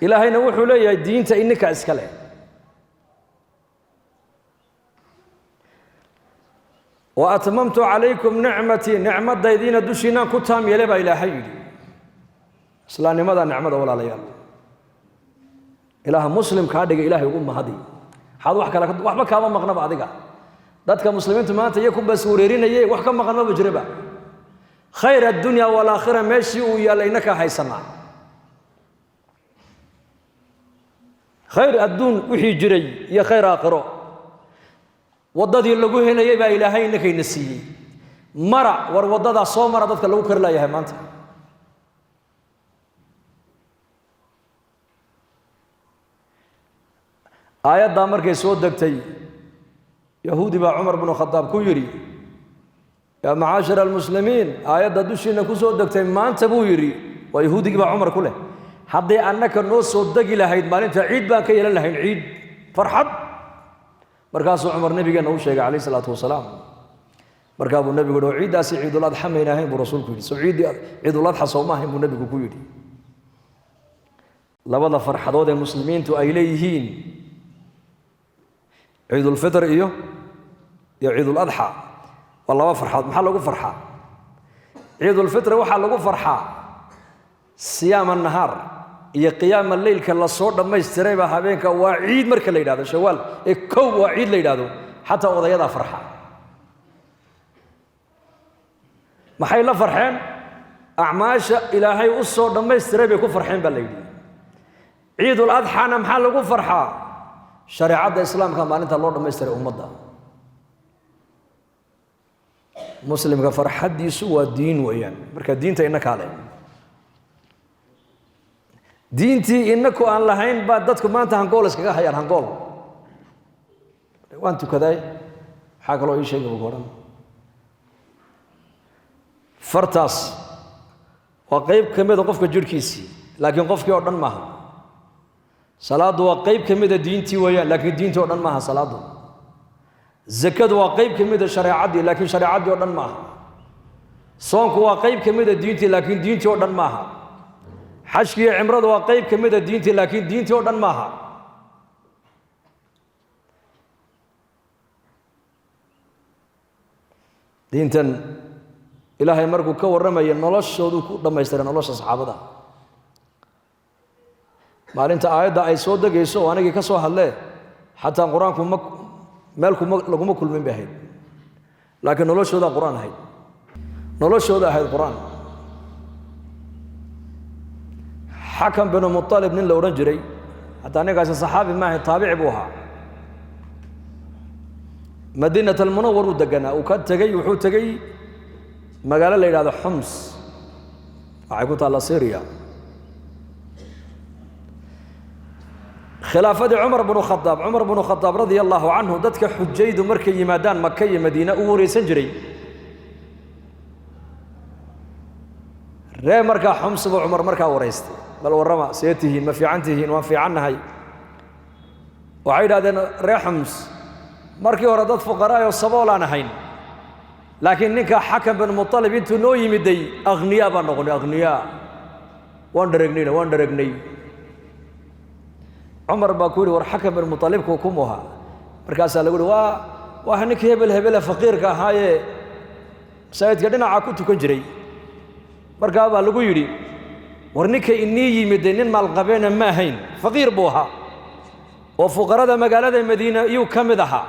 Ilaahayna wuxuu leeyahay, diinta ininkaa iska leh. Wa atmamtu calaykum nicmatii, nicmadaydiina dushiinaan ku taam yeelay baa Ilaahay yidhi. Islaamnimada nicmada, walaalayaal, Ilaaha muslim kaa dhiga Ilaahay ugu mahadi. Maxaad wax kale? Waxba kaama maqnaba adiga. Dadka muslimiintu maanta iyo kubas wareerinaye, wax ka maqan maba jiraba. Khayr addunya walaakhira meeshii uu yaallay innakaa haysanaa. Khayr adduun wixii jiray iyo khayr aakhiro waddadii lagu helayay baa Ilaahay innakayna siiyey. Mara war, waddadaa soo mara dadka lagu kari laayahay maanta. Aayaddaa markay soo degtay, yahuudi baa Cumar bnu Khadaab ku yidhi, yaa macaashira almuslimiin, aayadda dushiinna ku soo degtay maanta, buu yidhi, waa yahuudigii baa Cumar ku leh, hadday annaka noo soo degi lahayd maalinta ciid baan ka yeelan lahayn, ciid farxad. Markaasuu Cumar nabigeenna u sheegay calayh isalaatu wasalaam. Markaa buu nebigu yidhi, oo ciiddaasi ciiduladxa mayna ahayn, buu rasuulku yidhi. Soo ciiddii ciiduladxa sooma ahayn, buu nebigu ku yidhi. Labada farxadood ee muslimiintu ay leeyihiin, ciidulfitr iyo ciiduladxa, waa laba farxadood. Maxaa lagu farxaa ciidulfitr? Waxaa lagu farxaa siyaam annahaar iyo qiyaama leylka lasoo dhammaystiraybaa. Habeenka waa ciid marka la yidhahdo Shawaal ee kow waa ciid la yidhahdo, xataa odayadaa farxa. Maxay la farxeen? Acmaasha Ilaahay u soo dhammaystiray bay ku farxeen baa la yidhi. Ciidul adxana maxaa lagu farxaa? Shareecadda islaamka maalinta loo dhammaystiray ummadda muslimka. Farxaddiisu waa diin weeyaan. Marka diinta innakaa leh. Diintii inaku aan lahayn baa dadku maanta hangool iskaga hayaan. Hangool waan tukaday, maxaa kaloo ii sheegay buu ku odhan. Fartaas waa qayb ka mida qofka jidhkiisii, laakiin qofkii oo dhan maaha. Salaaddu waa qayb ka mida diintii weeyaan, laakiin diintii oo dhan maaha salaaddu. Zakadu waa qayb ka mida shareecaddii, laakiin shareecaddii oo dhan maaha. Soonku waa qayb ka mida diintii, laakiin diintii oo dhan maaha. Xajki iyo cimradu waa qayb ka mida diintii, laakiin diintii oo dhan maaha. Diintan Ilaahay markuu ka warramaya noloshooduu ku dhammaystiray, nolosha saxaabada. Maalinta aayadda ay soo degayso oo anigii ka soo hadlee, xataa qur-aanku ma meel kuma laguma kulmin bay ahayd, laakiin noloshoodaa qur-aan ahayd, noloshooda ahayd qur-aan. Xakam binu Mutalib nin la odhan jiray, hataa ninkaasi saxaabi ma ahayn, taabici buu ahaa. Madiinat Almunawar uu deganaa, uu ka tegey, wuxuu tegey magaalo la yidhahdo Xums, waxay ku taalla Syria. Khilaafadii Cumar bnu Khadaab, Cumar bnu Khadaab radia allahu canhu, dadka xujaydu markay yimaadaan Maka iyo Madiina uu wareysan jiray. Ree markaa Xums buu Cumar markaa wareystay: bal warrama, see tihiin, ma fiican tihiin? Waan fiicannahay. Waxay yidhahdeen ree Xums: markii hore dad fuqaraayoo saboolaan ahayn, laakiin ninka Xakam bin Mutalib intuu noo yimiday akhniyaa baan noqonay, akhniyaa, waan dharegnayna, waan dharegnay. Cumar baa ku yidhi: war Xakam bin Mutalibku kumuha? Markaasaa lagu yihi: waa ninkii hebel hebele faqiirka ahaayee masaajidka dhinaca ku tukan jiray. Markaa baa lagu yidhi: war ninka inii yimiday nin maalqabeena ma ahayn, faqiir buu ahaa oo fuqarada magaalada Madiina iyuu ka mid ahaa.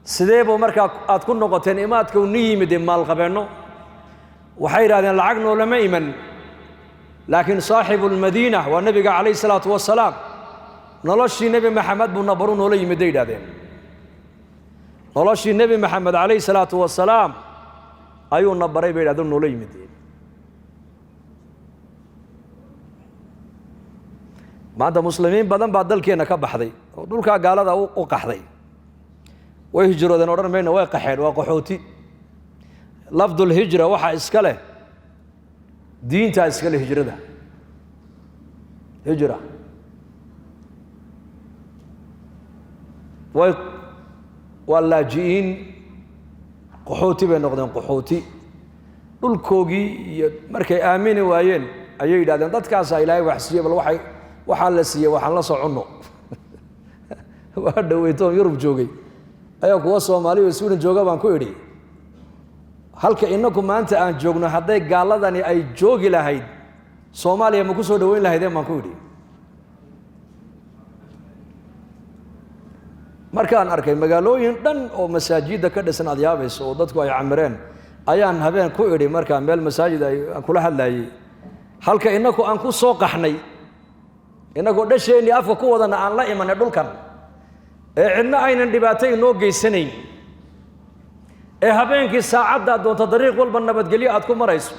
Sidee buu markaa aad ku noqoteen imaadka uu ni yimiday maalqabeenno? Waxay yidhahdeen: lacag noolama iman, laakiin saaxibu lmadiina waa nebiga calayhi salaatu wasalaam, noloshii Nebi Maxamed buu nabaru noola yimiday yidhahdeen. Noloshii Nebi Maxamed calayhi salaatu wasalaam ayuu nabaray bay yidhahdeen, noola yimiday. Maanta muslimiin badan baa dalkeenna ka baxday oo dhulkaa gaalada u qaxday. Way hijroodeen odhan mayna, way qaxeen, waa qaxooti. Lafdulhijra waxaa iska leh diintaa iska leh hijrada. Hijra way waa laaji'iin, qaxooti bay noqdeen, qaxooti. Dhulkoogii iyo markay aamini waayeen ayay yidhahdeen: dadkaasaa Ilaahay wax siiyey, bal waxay waxaa la siiyey waxaan la soconno. Waa dhoweytoon Yurub joogay ayaa kuwa Soomaaliya oo Sweden jooga baan ku idhi: halka inaku maanta aan joogno hadday gaaladani ay joogi lahayd, Soomaaliya ma ku soo dhoweyn lahaydeen? Baan ku idhi. Markaan arkay magaalooyin dhan oo masaajidda ka dhisan aad yaabayso oo dadku ay camireen, ayaan habeen ku idhi markaa meel masaajid ay aan kula hadlaayey: halka inaku aan ku soo qaxnay, inagoo dhasheennii afka ku wadana aan la imanay dhulkan, ee cidna aynan dhibaato inoo geysanayn, ee habeenkii saacaddaad doonto dariiq walba nabadgelyo aad ku marayso,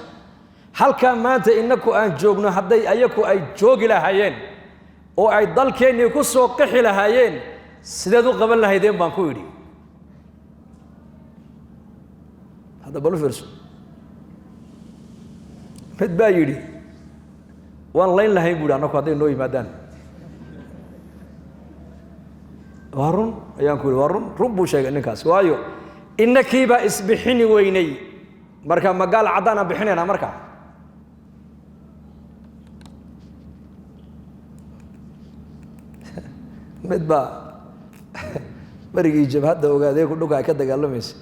halkaa maanta inaku aan joogno hadday ayaku ay joogi lahaayeen oo ay dalkeennii ku soo qaxi lahaayeen, sideed u qaban lahaydeen? Baan ku idhi. Hadda bal u fiirso, mid baa yidhi: waan layn lahayn bu yidhi annaku hadday noo yimaadaan. Waa run, ayaan ku yidhi, waa run. Run buu sheegay ninkaas, waayo inakiibaa isbixini weynay. Marka magaal caddaan aan bixinaynaa marka. Mid baa berigii jabhadda ogaadee ku dhulka ay ka dagaalamaysa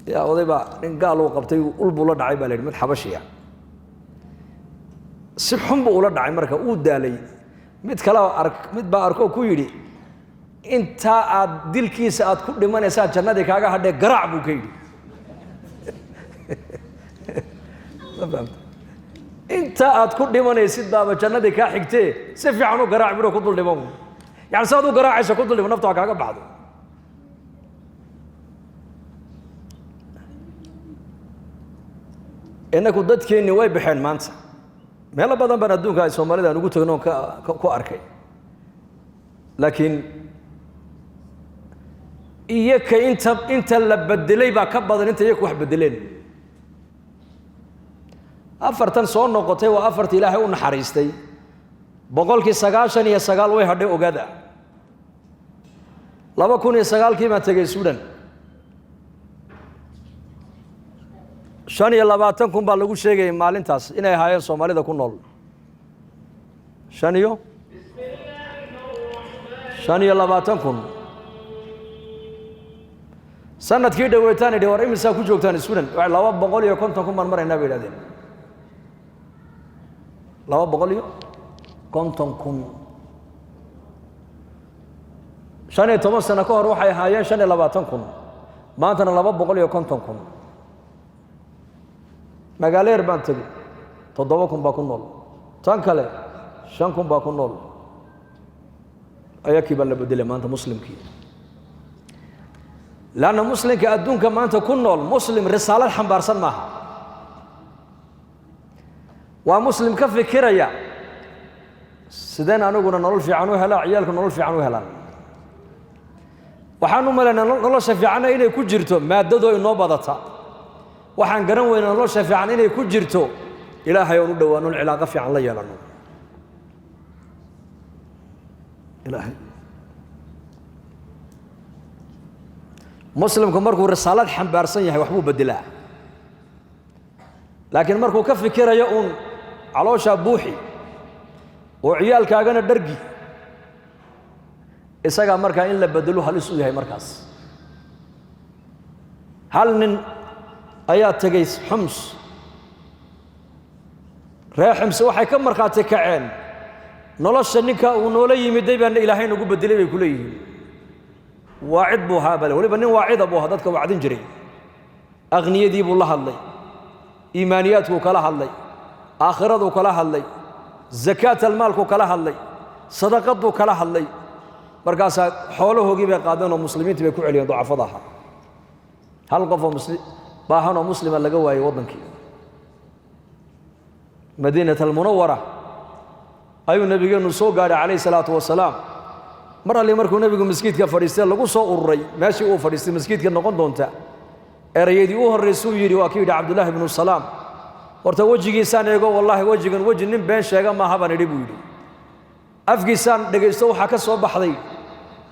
yaa oday baa nin gaal uu qabtay, ul buu la dhacay baa la yidhi, mid xabashiya. Si xun buu ula dhacay, marka uu daalay. Mid kale ark, mid baa arkoo ku yidhi: intaa aad dilkiisa aad ku dhimanaysaa jannadii kaaga hadhee, garaac, buu ka yidhi. Ma fahamta? Intaa aad ku dhimanaysid baaba jannadii kaa xigtee, si fiican u garaac biro, ku dul dhiman. Yani saad u garaacaysa ku dul dhiman, naftu ha kaaga baxdo. Innaku dadkeennii way baxeen maanta. Meelo badan baan adduunka ay Soomaalida aan ugu tagno ku arkay, laakiin iyaka inta la bedelay baa ka badan inta iyaku wax bedeleen. 4 soo noqotay waa 4 Ilaahay u naxariistay. 99% way hadhay ogaada. 2009kii baan tegey Sudan. 25,000 baa lagu sheegayay maalintaas inay ahaayeen Soomaalida ku nool. 25,000. Sanadkii dhaweytaan idhi war imisaa ku joogtaan Sudan? Waxay 250,000 baan maraynaa bay yidhahdeen. 250,000. 15 sano ka hor waxay ahaayeen 25,000, maantana 250,000. Magaalo yar baan tegey, 7,000 baa ku nool. Tan kale 5,000 baa ku nool. Ayakii baa la bedelay maanta muslimkii. Laanna muslimka adduunka maanta ku nool muslim risaalad xambaarsan maaha. Waa muslim ka fikiraya sideen aniguna nolol fiican u helaa, ciyaalku nolol fiican u helaan. Waxaan u malaynaa nolosha fiicanna inay ku jirto maadadoo inoo badata. Waxaan garan weynaa nolosha fiican inay ku jirto Ilaahay oon u dhowaano, cilaaqo fiican la yeelano. Ilaahay muslimku markuu risaalad xambaarsan yahay waxbuu bedelaa, laakiin markuu ka fikirayo uun calooshaa buuxi oo ciyaalkaagana dhargi, isagaa markaa in la bedelo halis u yahay. Markaas hal nin ayaa tegey Xums. Reer Xums waxay ka markhaati kaceen nolosha ninka uu noola yimiday baana Ilaahay nagu bedelay bay ku leeyihiin. Waacid buu ahaa, bale weliba nin waacida buu ahaa, dadka wacdin jiray. Aqniyadii buu la hadlay, iimaaniyaadkuu kala hadlay, aakhiraduu kala hadlay, zakaat almaalkuu kala hadlay, sadaqaduu kala hadlay. Markaasaa xoolahoogii bay qaadeen oo muslimiintii bay ku celiyeen ducafada ahaa. Hal qof oo baahan oo muslima laga waayey waddankii. Madiinat almunawara ayuu nabigeennu soo gaadhay calayhi salaatu wasalaam. Mar alli markuu nebigu maskiidka fadhiistay lagu soo ururay meeshii uu fadhiistay maskiidka noqon doonta, erayadii u horraysuu yidhi waa kii yidhi Cabdullaahi ibnu Salaam, horta wejigiisaan eego, wallaahi wejigan weji nin been sheega maaha baan idhi buu yidhi. Afkiisaan dhegaysto waxaa ka soo baxday,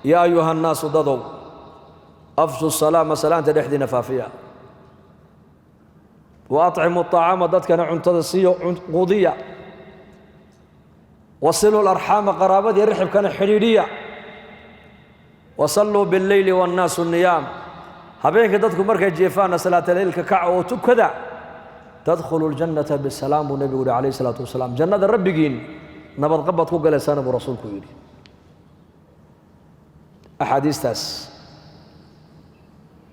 yaa ayuha nnaasu dadow, afshu salaama, salaanta dhexdiina faafiya, wa atcimu aطacaama, dadkana cuntada siiyo quudiya, wasilu larxaama, qaraabadii rixibkana xidhiidhiya, wasalluu billeyli wannaasu niyaam, habeenka dadku markay jeefaanna salaataleylka kaca oo tukada, tadkhulu ljannata bisalaam buu nebigu yihi calayhi salaatu wasalaam. Jannada rabbigiin nabadqab baad ku galaysaana buu rasuulku yidhi. Axaadiistaas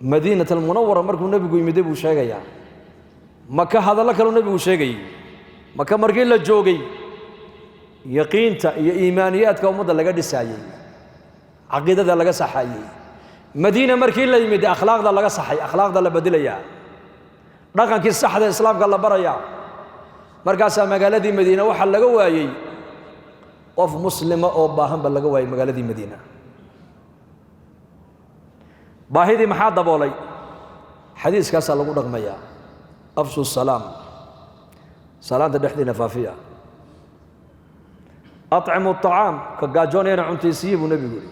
Madiinat almunawara markuu nebigu yimiday buu sheegayaa. Maka hadallo kaleu nebigu sheegayey. Maka markii la joogay yaqiinta iyo iimaaniyaadka ummadda laga dhisaayey, caqiidada laga saxayey. Madiina markii la yimid akhlaaqda laga saxay, akhlaaqda la bedelayaa, dhaqankii saxda islaamka la barayaa. Markaasaa magaaladii Madiina waxaa laga waayey qof muslima oo baahan ba laga waayey magaaladii Madiina. Baahidii maxaa daboolay? Xadiiskaasaa lagu dhaqmayaa. Afshu salaam, salaanta dhexdiina faafiya, atcimu aطacaam, ka gaajoonayana cuntaysiiye buu nebigu yidhi,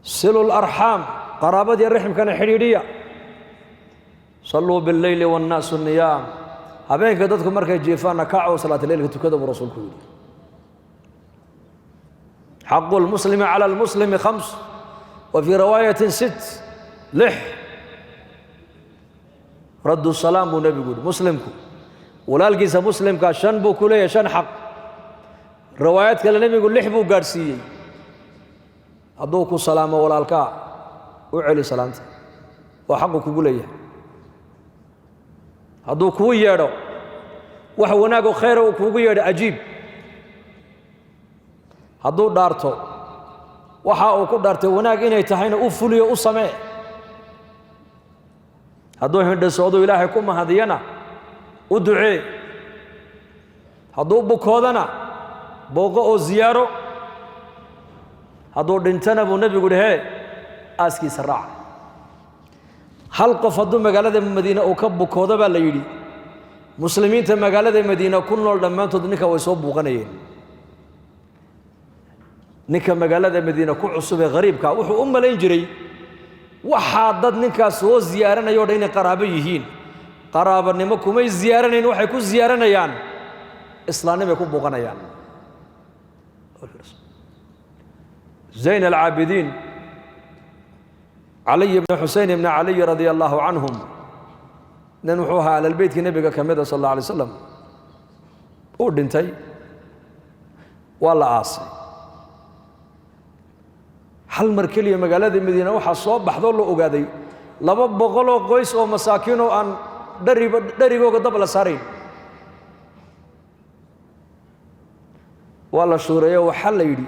silu larxaam, qaraabadii raximkana xidhiidhiya, salluu billeyli wannaasu niyaam, habeenka dadku markay jiifaanna kaco salaataleylka tukada buu rasuulku yidhi. Xaqu lmuslimi cala almuslimi 5, wa fii riwaayatin 6, 6. Raddu salaam buu nebigu yidhi. Muslimku walaalkiisa muslimka 5 buu ku leeyahay, 5 xaq. Riwaayad kale nebigu 6 buu gaadhsiiyey. Hadduu ku salaamo walaalkaa u celi salaanta, waa xaqu kugu leeyahay. Hadduu kuu yeedho wax wanaagoo khayra uu kuugu yeedho ajiib. Hadduu dhaarto waxa uu ku dhaartay wanaag inay tahayna u fuliyo, u samee. Hadduu hindhisoodu Ilaahay ku mahadiyana u ducee. Hadduu bukoodana booqo oo ziyaaro. Hadduu dhintana buu nebigu yidhi hee aaskiisa raaca. Hal qof hadduu magaalada Madiine uu ka bukoodo baa la yidhi, muslimiinta magaalada Madiina ku nool dhammaantood ninka way soo buuqanayeen. Ninka magaalada Madiina ku cusub ee ghariibka wuxuu u malayn jiray waxaa dad ninkaas soo ziyaaranaya o dhan inay qaraabo yihiin. Qaraabanimo kumay ziyaaranayn, waxay ku ziyaaranayaan islaamnimay ku buuqanayaan. Zayn alcaabidiin Caliy bni Xuseyn ibni Caliy radia allaahu canhum, nin wuxuu ahaa ahlalbeytkii nebiga ka mida sal alla alay slam, uu dhintay, waa la aasay. Hal mar keliya magaalada Madiina waxaa soo baxdoo la ogaaday 200 oo qoys oo masaakiin oo aan dharigooga dab la saarayn. Waa la shuureeyo, waxaa la yidhi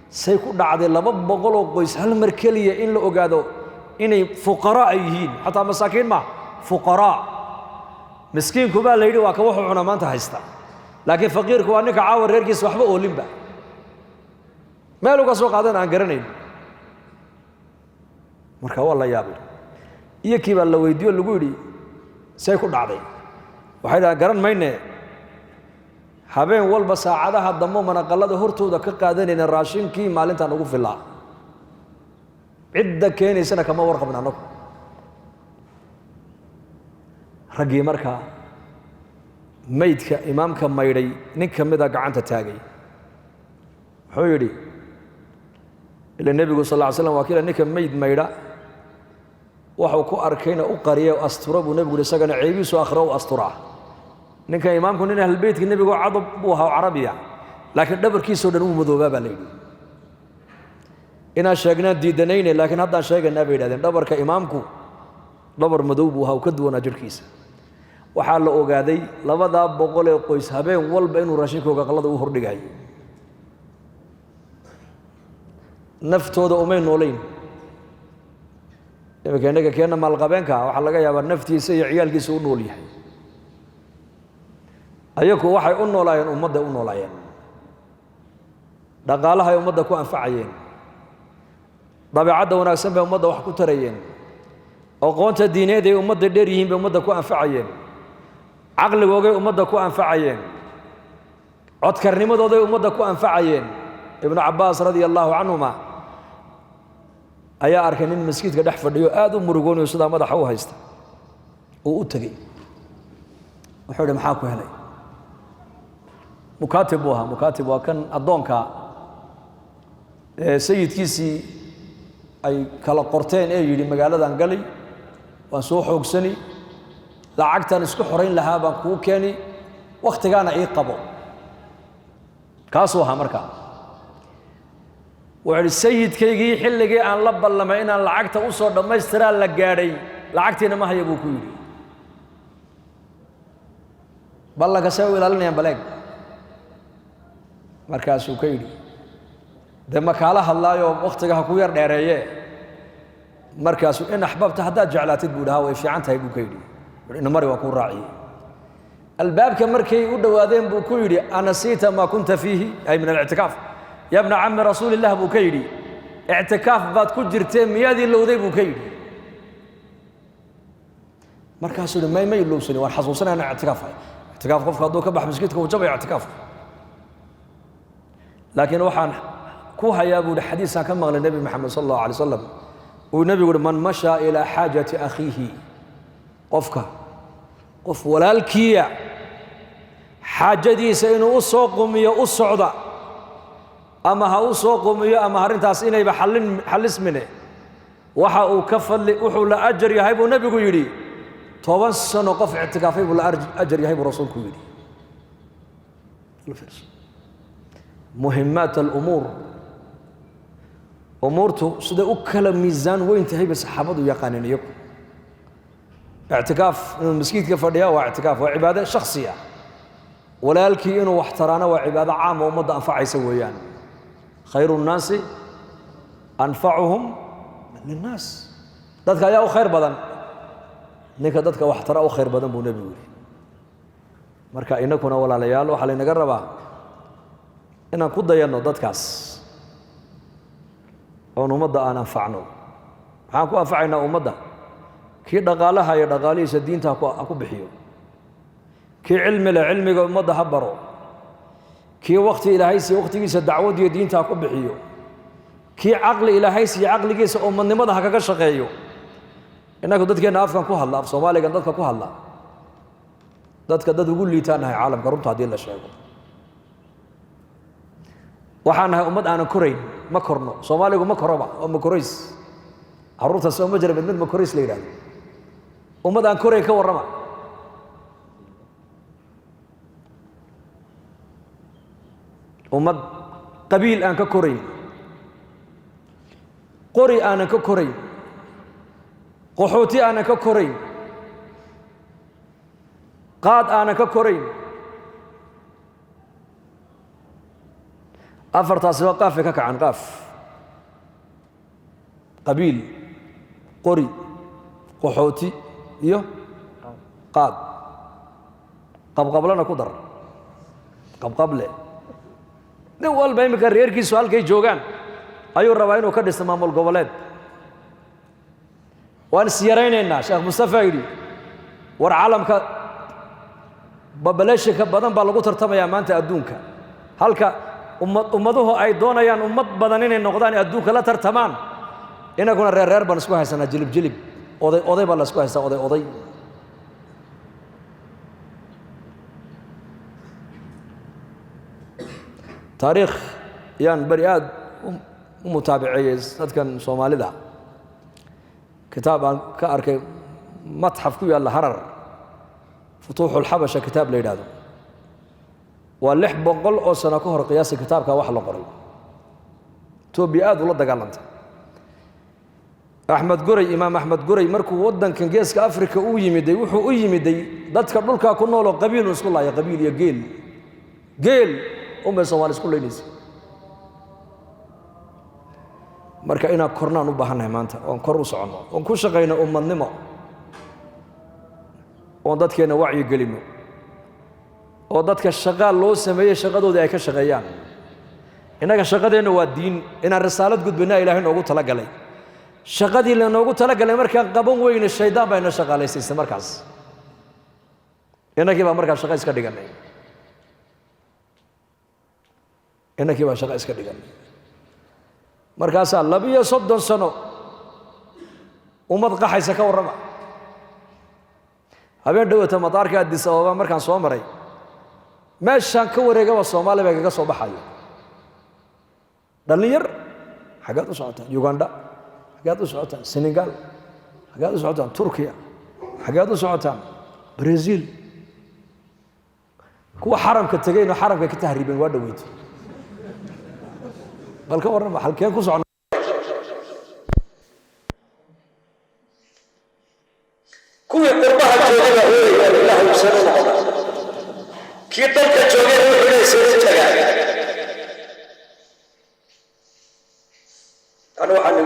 say ku dhacday 200 oo qoys hal mar keliya in la ogaado inay fuqaraa ay yihiin, xataa masaakiin maaha, fuqaraa. Miskiinku baa la yidhi waa ka wuxuu cuna maanta haysta, laakiin faqiirku waa ninka caawa reerkiisa waxba oolinba, meel uga soo qaadan aan garanayn. Marka waa la yaabay, iyo kii baa la weydiiyo lagu yidhi say ku dhacday. Waxay dhahaan garan mayne, habeen walba saacadaha dambo manaqallada hortooda ka qaadanayna raashinkii maalintan ugu filaa, cidda keenaysana kama warqabna annagu. Raggii markaa maydka imaamka maydhay nin ka mida gacanta taagay, wuxuu yidhi ila nebigu sal lla ly slam waa kiila ninka mayd maydha waxuu ku arkayna u qariya o astura buu nebigu yidhi, isagana ceebihiisu aakhira u asturaa. Ninka imaamku nin ahlulbeytka nebigo cadab buu ahaa oo carabiya, laakiin dhabarkiisoo dhan uu madoobaa baa la yidhi. Inaan sheegnaan diidanayne, laakiin haddaan sheegaynaa bay yidhahdeen dhabarka imaamku dhabar madow buu ahaa, uu ka duwanaa jirhkiisa. Waxaa la ogaaday 200 ee qoys habeen walba inuu raashinkooga qallada u hordhigayo. Naftooda umay noolayn. Iminka innaga keenna maalqabeenka waxaa laga yaabaa naftiisa iyo ciyaalkiisa u nool yahay. Ayaku waxay u noolaayeen ummadday u noolaayeen, dhaqaalahay ummadda ku anfacayeen, dabeecadda wanaagsan bay ummadda wax ku tarayeen, aqoonta diineed ay ummadda dheer yihiin bay ummadda ku anfacayeen, caqligoogay ummadda ku anfacayeen, codkarnimadooday ummadda ku anfacayeen. Ibnu Cabbaas radia allaahu canhuma ayaa arkay nin maskiidka dhex fadhiyo aad u murugoonayo, sidaa madaxa u haysta. Uu u tegey, wuxuu idhi maxaa ku helay? Mukaatib buu ahaa. Mukaatib waa kan addoonka ee sayidkiisii ay kala qorteen ee yidhi magaaladan gali, waan soo xoogsani, lacagtan isku xorayn lahaa baan kuu keeni, wakhtigaana ii qabo. Kaasuu ahaa. Markaa wuxuu idhi sayidkaygii xilligii aan la ballamay inaan lacagta u soo dhammaystiraa la gaadhay, lacagtiina ma haya buu ku yidhi. Ballanka see u ilaalinayaan baleeg. Markaasuu ka yidhi dee ma kaala hadlaayoo wakhtiga ha ku yar dheereeye. Markaasuu in axbabta haddaad jeclaatid buu dhahaa way fiican tahay buu ka yidhi, inamari waa kuu raaciyey. Albaabka markay u dhowaadeen buu ku yidhi anasiita maa kunta fiihi ay min alictikaaf ya bna cammi rasuulillah buu ka yidhi, ictikaaf baad ku jirtee miyaad ilowday buu ka yidhi. Markaasuu yidhi may ma ilowsani, waan xasuusanaya inaan ictikaaf ahay. Ictikaaf qofka hadduu ka bax maskiidka wuu jabaya ictikaafku, laakiin waxaan ku hayaa buu yidhi xadiisaan ka maqlay nebi Maxamed sal allahu alay wasalam, uu nebigu uhi man mashaa ilaa xaajati akhiihi, qofka qof walaalkiiya xaajadiisa inuu u soo qumiyo u socda, ama ha u soo qumiyo ama arrintaas inayba xallin xallismine, waxa uu ka fadli wuxuu la ajar yahay buu nebigu yidhi 10 sano qof ictikaafay buu la ajar yahay buu rasuulku yidhi. Muhimaat alumuur, umuurtu siday u kala miisaan weyn tahay bay saxaabadu yaqaaneen iyagu. Ictikaaf inuu maskiidka fadhiyaa waa ictikaaf, waa cibaado shakhsi ah. Walaalkii inuu wax taraana waa cibaado caama ummadda anfacaysa weeyaan. Khayru nnaasi anfacuhum linnaas, dadka ayaa u khayr badan ninka dadka wax tara u khayr badan buu nebigu yidhi. Marka inakuna walaalayaal, waxaa laynaga rabaa inaan ku dayanno dadkaas oon ummadda aan anfacno. Maxaan ku anfacaynaa ummadda? Kii dhaqaalaha iyo dhaqaalihiisa diinta ha ku bixiyo, kii cilmi leh cilmiga ummadda ha baro, kii wakti Ilaahay siiye wakhtigiisa dacwad iyo diinta ha ku bixiyo, kii caqli Ilaahay siiye caqligiisa ummadnimada ha kaga shaqeeyo. Innagu dadkeenna afkan ku hadla, af Soomaaligan dadka ku hadla, dadka dad ugu liitaanahay caalamka. Runta haddii la sheego, waxaan nahay ummad aanan korayn. Ma korno, Soomaaligu ma koroba, waa makorays. Carruurta soo ma jira mid mid makorays la yidhahdo? Ummad aan korayn ka warrama. Ummad qabiil aan ka korayn, qori aanan ka korayn, qaxooti aanan ka korayn, qaad aanan ka korayn, afartaasiba qaafay ka kacan. Qaaf, qabiil, qori, qaxooti iyo qaad. Qabqablana ku dar, qabqable. Nin walba iminka reerkiisu halkay joogaan ayuu rabaa inuu ka dhisto maamul goboleed. Waan is yaraynaynaa. Sheekh Mustafa yidhi, war caalamka babaleeshinka badan baa lagu tartamayaa maanta adduunka. Halka ummaduhu ay doonayaan ummad badan inay noqdaan, adduunka la tartamaan, inaguna reer reer baan isku haysanaa, jilib jilib, oday oday baa la isku haystaa, oday oday. Taariikh yaan beri aad u mutaabiceeyey dadkan Soomaalida. Kitaab aan ka arkay matxaf ku yaalla Harar, Futuuxulxabasha kitaab la yidhahdo, waa 600 oo sano ka hor qiyaasi kitaabka wax la qoray. Etoobiya aad ula dagaalantay. Axmed Guray, Imaam Axmed Guray, markuu waddankan Geeska Afrika u yimiday, wuxuu u yimiday dadka dhulkaa ku nooloo qabiilu isku laaya, qabiil iyo geel. Geel unbay Soomaali isku laynaysa. Marka inaan kornaan u baahannahay maanta, oon kor u soconno, oon ku shaqayno ummadnimo, oon dadkeenna wacyi gelinno, oo dadka shaqaa loo sameeyey shaqadoodii ay ka shaqeeyaan. Innaga shaqadeenna waa diin, inaan risaalad gudbinaa Ilaahay noogu talagalay. Shaqadii lanoogu talagalay markaan qaban weyne, shaydaan baa ina shaqaalaysiisay. Markaas innagii baa markaa shaqa iska dhiganay, innagii baa shaqa iska dhiganay. Markaasaa 32 sano ummad qaxaysa ka warrama. Habeen dhowata madaarka Addis Ababa markaan soo maray, meeshaan ka wareegaba Soomaaliya baa kaga soo baxayo dhallinyar. Xaggaad u socotaan? Uganda. Xaggaad u socotaan? Senegal. Xaggaad u socotaan? Turkiya. Xaggaad u socotaan? Brazil. Kuwa xaramka tegeyno xaramka ka tahriibeen waa dhoweyto. Bal ka warrama, halkeen ku socona? Kuwii qurbaha joogay baa ooyaya, Ilaahay uusan u noqon. Kii dalka joogayna wuxuu leeyahay, seen u tagaa? Anu waxaan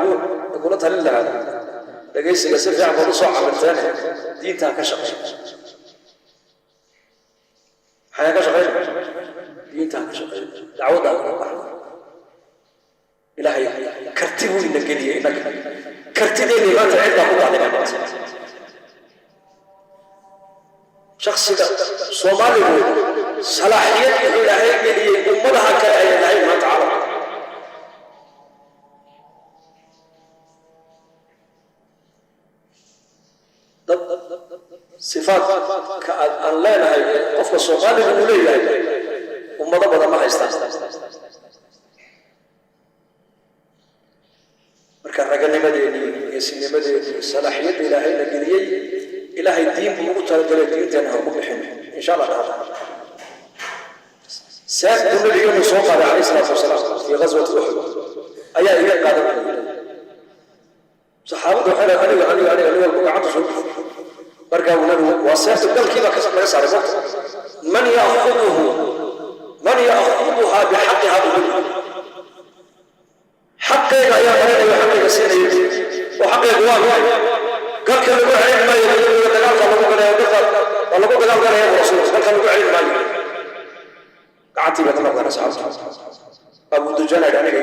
igula talin lahaa, dhegaysiga si fiican baad u soo camirteen, diintaa ka shaqey. Maxaa ka shaqeyn? Diintaa ka shaqeyn, dacwadda kula baxda. Ilaahay karti buu ina geliyey innaga, kartideenni maanta cid baa ku dacday. Maanta shaksiga Soomaaligu salaaxiyad wuxuu Ilaahay geliyey ummadaha kale ay lahayn maanta caalamka. Dad sifaadka aan leenahay ee qofka Soomaaligu uu leeyahay ummado badan ma haystaan. Marka raganimadeennii, geesinimadeennii, salaaxiyadda Ilaahayna geliyey, Ilaahay diin buu ugu talagalay, diinteena ha ku bixin insha Allah taala. Seef buu nabigeenu soo qaaday calayhi salaatu wasalaam fii ghaswati Uxud ayaa iga qaadan. Saxaabadu waxay leedahay, aniga, aniga, aniga, nin walba gacanta soo dhufo. Markaa buu nabigu waa seefta dalkiiba laga saaray marka, man ya'khuduhu, man ya'khuduhaa bixaqiha buu nabigu, xaqeega ayaa marinaya, xaqeega siinaya. Oo xaqeegu waa maxay? Galka lagu celin maayo, nabiga dagaalka lagu galaya, galka waa lagu dagaal galaya buu rasuulku, galka lagu celin maayo. Gacantii bay ka noqdeen asxaabtu. Abu Dujana aniga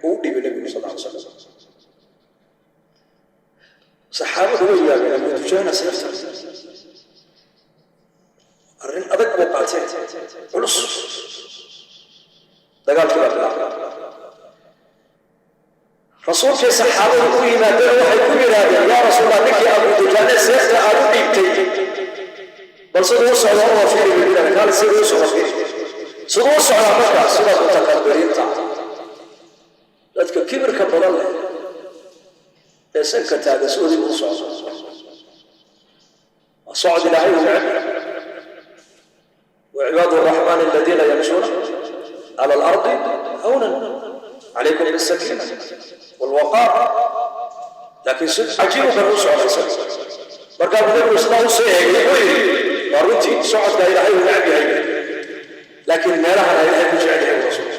uu dhiibay Nebigu sal alla alay salam. Saxaabadu way yaabeen, Abu Dujana seefta arrin adag buu qaateen, culus. Dagaalkii baa bilaabay. Rasuulkii saxaabadu u yimaadeen, waxay ku yidhaahdeen: "Yaa Rasuulallah, ninkii Abu Dujaane seefta aad u dhiibtay, bal siduu u socdo oo fiiri," bay yidhahdeen. "Kaali, siduu u socdo fiiri, siduu u socdaa." Markaa sida mutakabiriinta, dadka kibirka badan leh ee sanka taaga, sidoodii buu u socdo. Waa socod Ilaahay uu neceb. وعباد الرحمن الذين يمشون على الأرض هونا. عليكم بالسكينة والوقار. لكن عجيب كان socdaysa. Markaa buu Nabigu sidaa u soo eegay, wuxuu yidhi: "Waa runtii, socodka Ilaahay uu necab yahay, laakiin meelahana Ilaahay ku jecel yahay." Rasuulku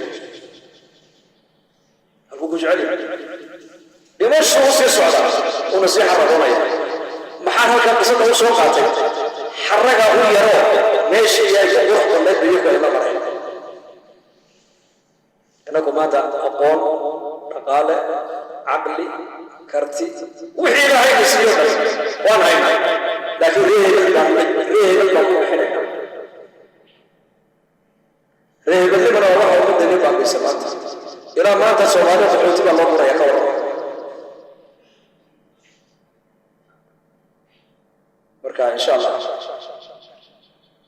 halkuu ku jecel yahay? Dhimashu u sii socdaa, uuna sii xaragoonaya. Maxaan halkan qisada u soo qaatay? Xaraga u yaro meeshii ay ku qurux badnayd bay iyagu ay la mareen. Innagu maanta aqoon, dhaqaale, caqli, karti, wixii Ilaahay na siiyo dhan waan haynaa, laakiin reehebel baan ku bixinayna. Reehebelnimana waa waxa ummadani baabaysa maanta. Ilaa maanta Soomaalida qaxooti baa loo guraya, ka warrama. Marka insha Allah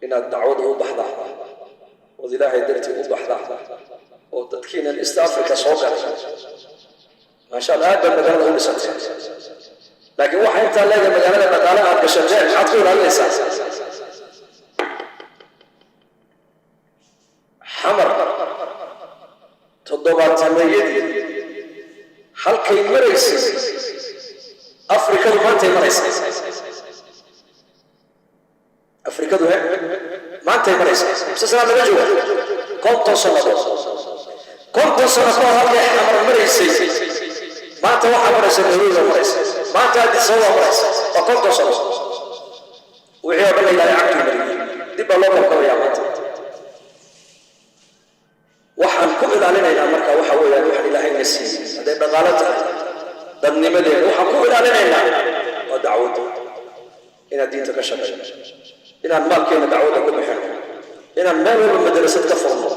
inaad dacwada u baxdaa ood Ilaahay dartii u baxdaa oo dadkiinan East Africa soo galay, maasha Allah, aad baad magaalada u dhisantay, laakiin waxa intaa leedahay magaalada dhaqaale aad gashateen, maxaad ku ilaalinaysaa? Xamar toddobaatameeyadii halkay maraysay Afrikadu maantay maraysaa. Afrikadu he maantay maraysaa mise sanaa laga jooga 50 sannadood. 50 sano ka hor halkay Xamar maraysay, maanta waxaa maraysa Nairobi baa maraysa, maanta Addis Ababa maraysa. Waa 50 sano. Wixii oo dhan la Ilaahay cagtuu mariyey, dib baa loo kabkabayaa maanta. Waxaan ku ilaalinaynaa marka waxa weeyaan waxaan Ilaahay na siiyey, hadday dhaqaalo tahay, dadnimadeena waxaan ku ilaalinaynaa waa dacwadda, inaan diinta ka shaqeyno, inaan maalkeena dacwadda ku bixino, inaan meel walba madrasad ka furno,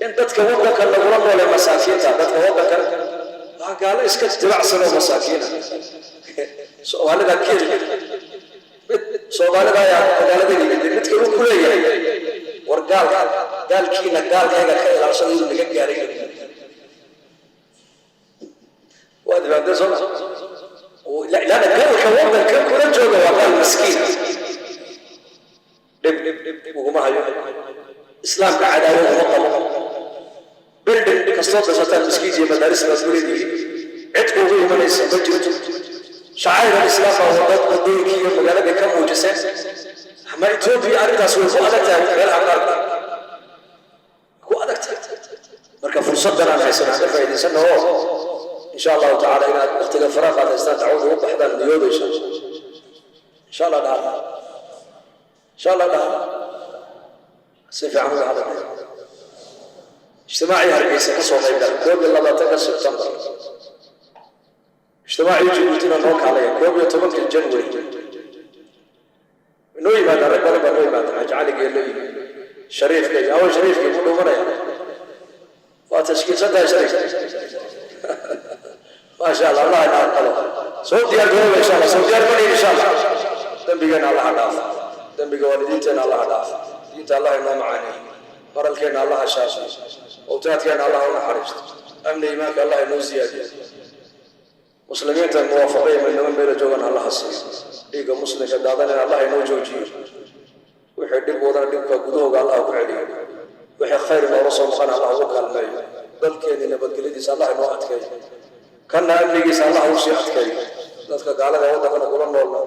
in dadka waddanka nagula noole masaakiinta. Dadka waddankan waa gaalo iska jibacsan oo masaakiina. Soomaalida Kenya, mid Soomaalida ayaa magaalada yimid, mid kaluu ku leeyahay: "War gaalka, gaalkiina gaalkayga ka ilaalshada inuu naga gaaray." Waa dhibaatay soo lana gaalka waddanka kula jooga waa gaal miskiin, dhib uguma hayo, Islaamka cadaawad uma qabo. Building kastoo dhisataan, miskiin iyo madaaris baad ku leedihiin, cid kuugu imanaysa ma jirto. Shacair alislaam baa wadad wadooyinkii iyo magaaladii ka muujiseen. Ama Etoobiya arrintaas way ku adag tahay, meelaha qaarkood ku adag tahay. Marka fursaddan aan haysan aan ka faa'iidaysano oo insha Allahu tacaala inaad waqtiga faraaqa aad haystaan dacwada u baxdaan niyooda insha Allah. Insha Allah dhaha, insha Allah dhaha, si fiican uga hadalnay. Ijtimaacii Hargeysa ka soo qayb gala 21-ka Sebtembar, ijtimaacii Jabuutina noo kaalaya 11-ka January. Noo yimaada, rag badan baa noo yimaada, Xaaji Cali Geelle iyo Shariifka iyo awan. Shariifkii ku dhumanaya, waa tashkiilsan tahay Shariif, maasha Allah. Allah ina aqbalo. Soo diyaar garooba insha Allah, soo diyaar garooba insha Allah. Dembigeena Allah dhaaf, dembiga waalidiinteena Allah dhaaf, diinta Allah inoo macaaneeyo, maralkeena Allah shaafiyo, owtaadkeena Allah u naxariisto, amni iimaanka Allah inoo ziyaadiyo, muslimiinta muwaafaqaya midnimo meela joogan Allah siiyo, dhiigga muslimka daadanina Allah inoo joojiyo, wixii dhib wadana dhibka gudahooga Allah ku celiyo, wixii khayr noola soo maqan Allah ugu kaalmeeyo, dalkeeni nabadgelyadiisa Allah inoo adkeeyo, kanna amnigiisa Allah u sii adkeeyo. Dadka gaalada waddankana kula noolna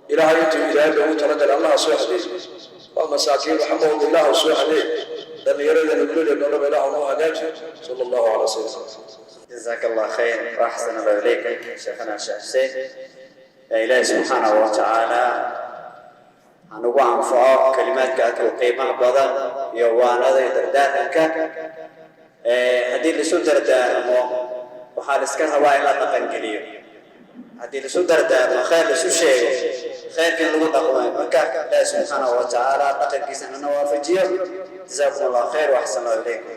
Ilaahay intuu hidaayadda ugu talagalay Allah soo hadeeyo. Waa masaakiin, waxmahooda Ilaah soo hadeey. Dhallinyaradana wiilaleenna o dhan Ilaah noo hagaaji. Sala Allahu calaa sayidina. جزاك الله خير وأحسن الله إليك شيخنا الشيخ حسين. يا إلهي سبحانه وتعالى. Hanugu anfaco kalimaadka aadka u qiimaha badan iyo waanada iyo dardaaranka. Haddii laisu dardaarmo, waxaa la iska rabaa in la dhaqangeliyo. Haddii laisu dardaarmo, khayr laisu sheego, khayrka in lagu dhaqmayo. Marka Ilaahi subxaanahu wa tacaala dhaqankiisa hana waafajiyo. Jazaakum Allah khayr wa axsana ilaykum.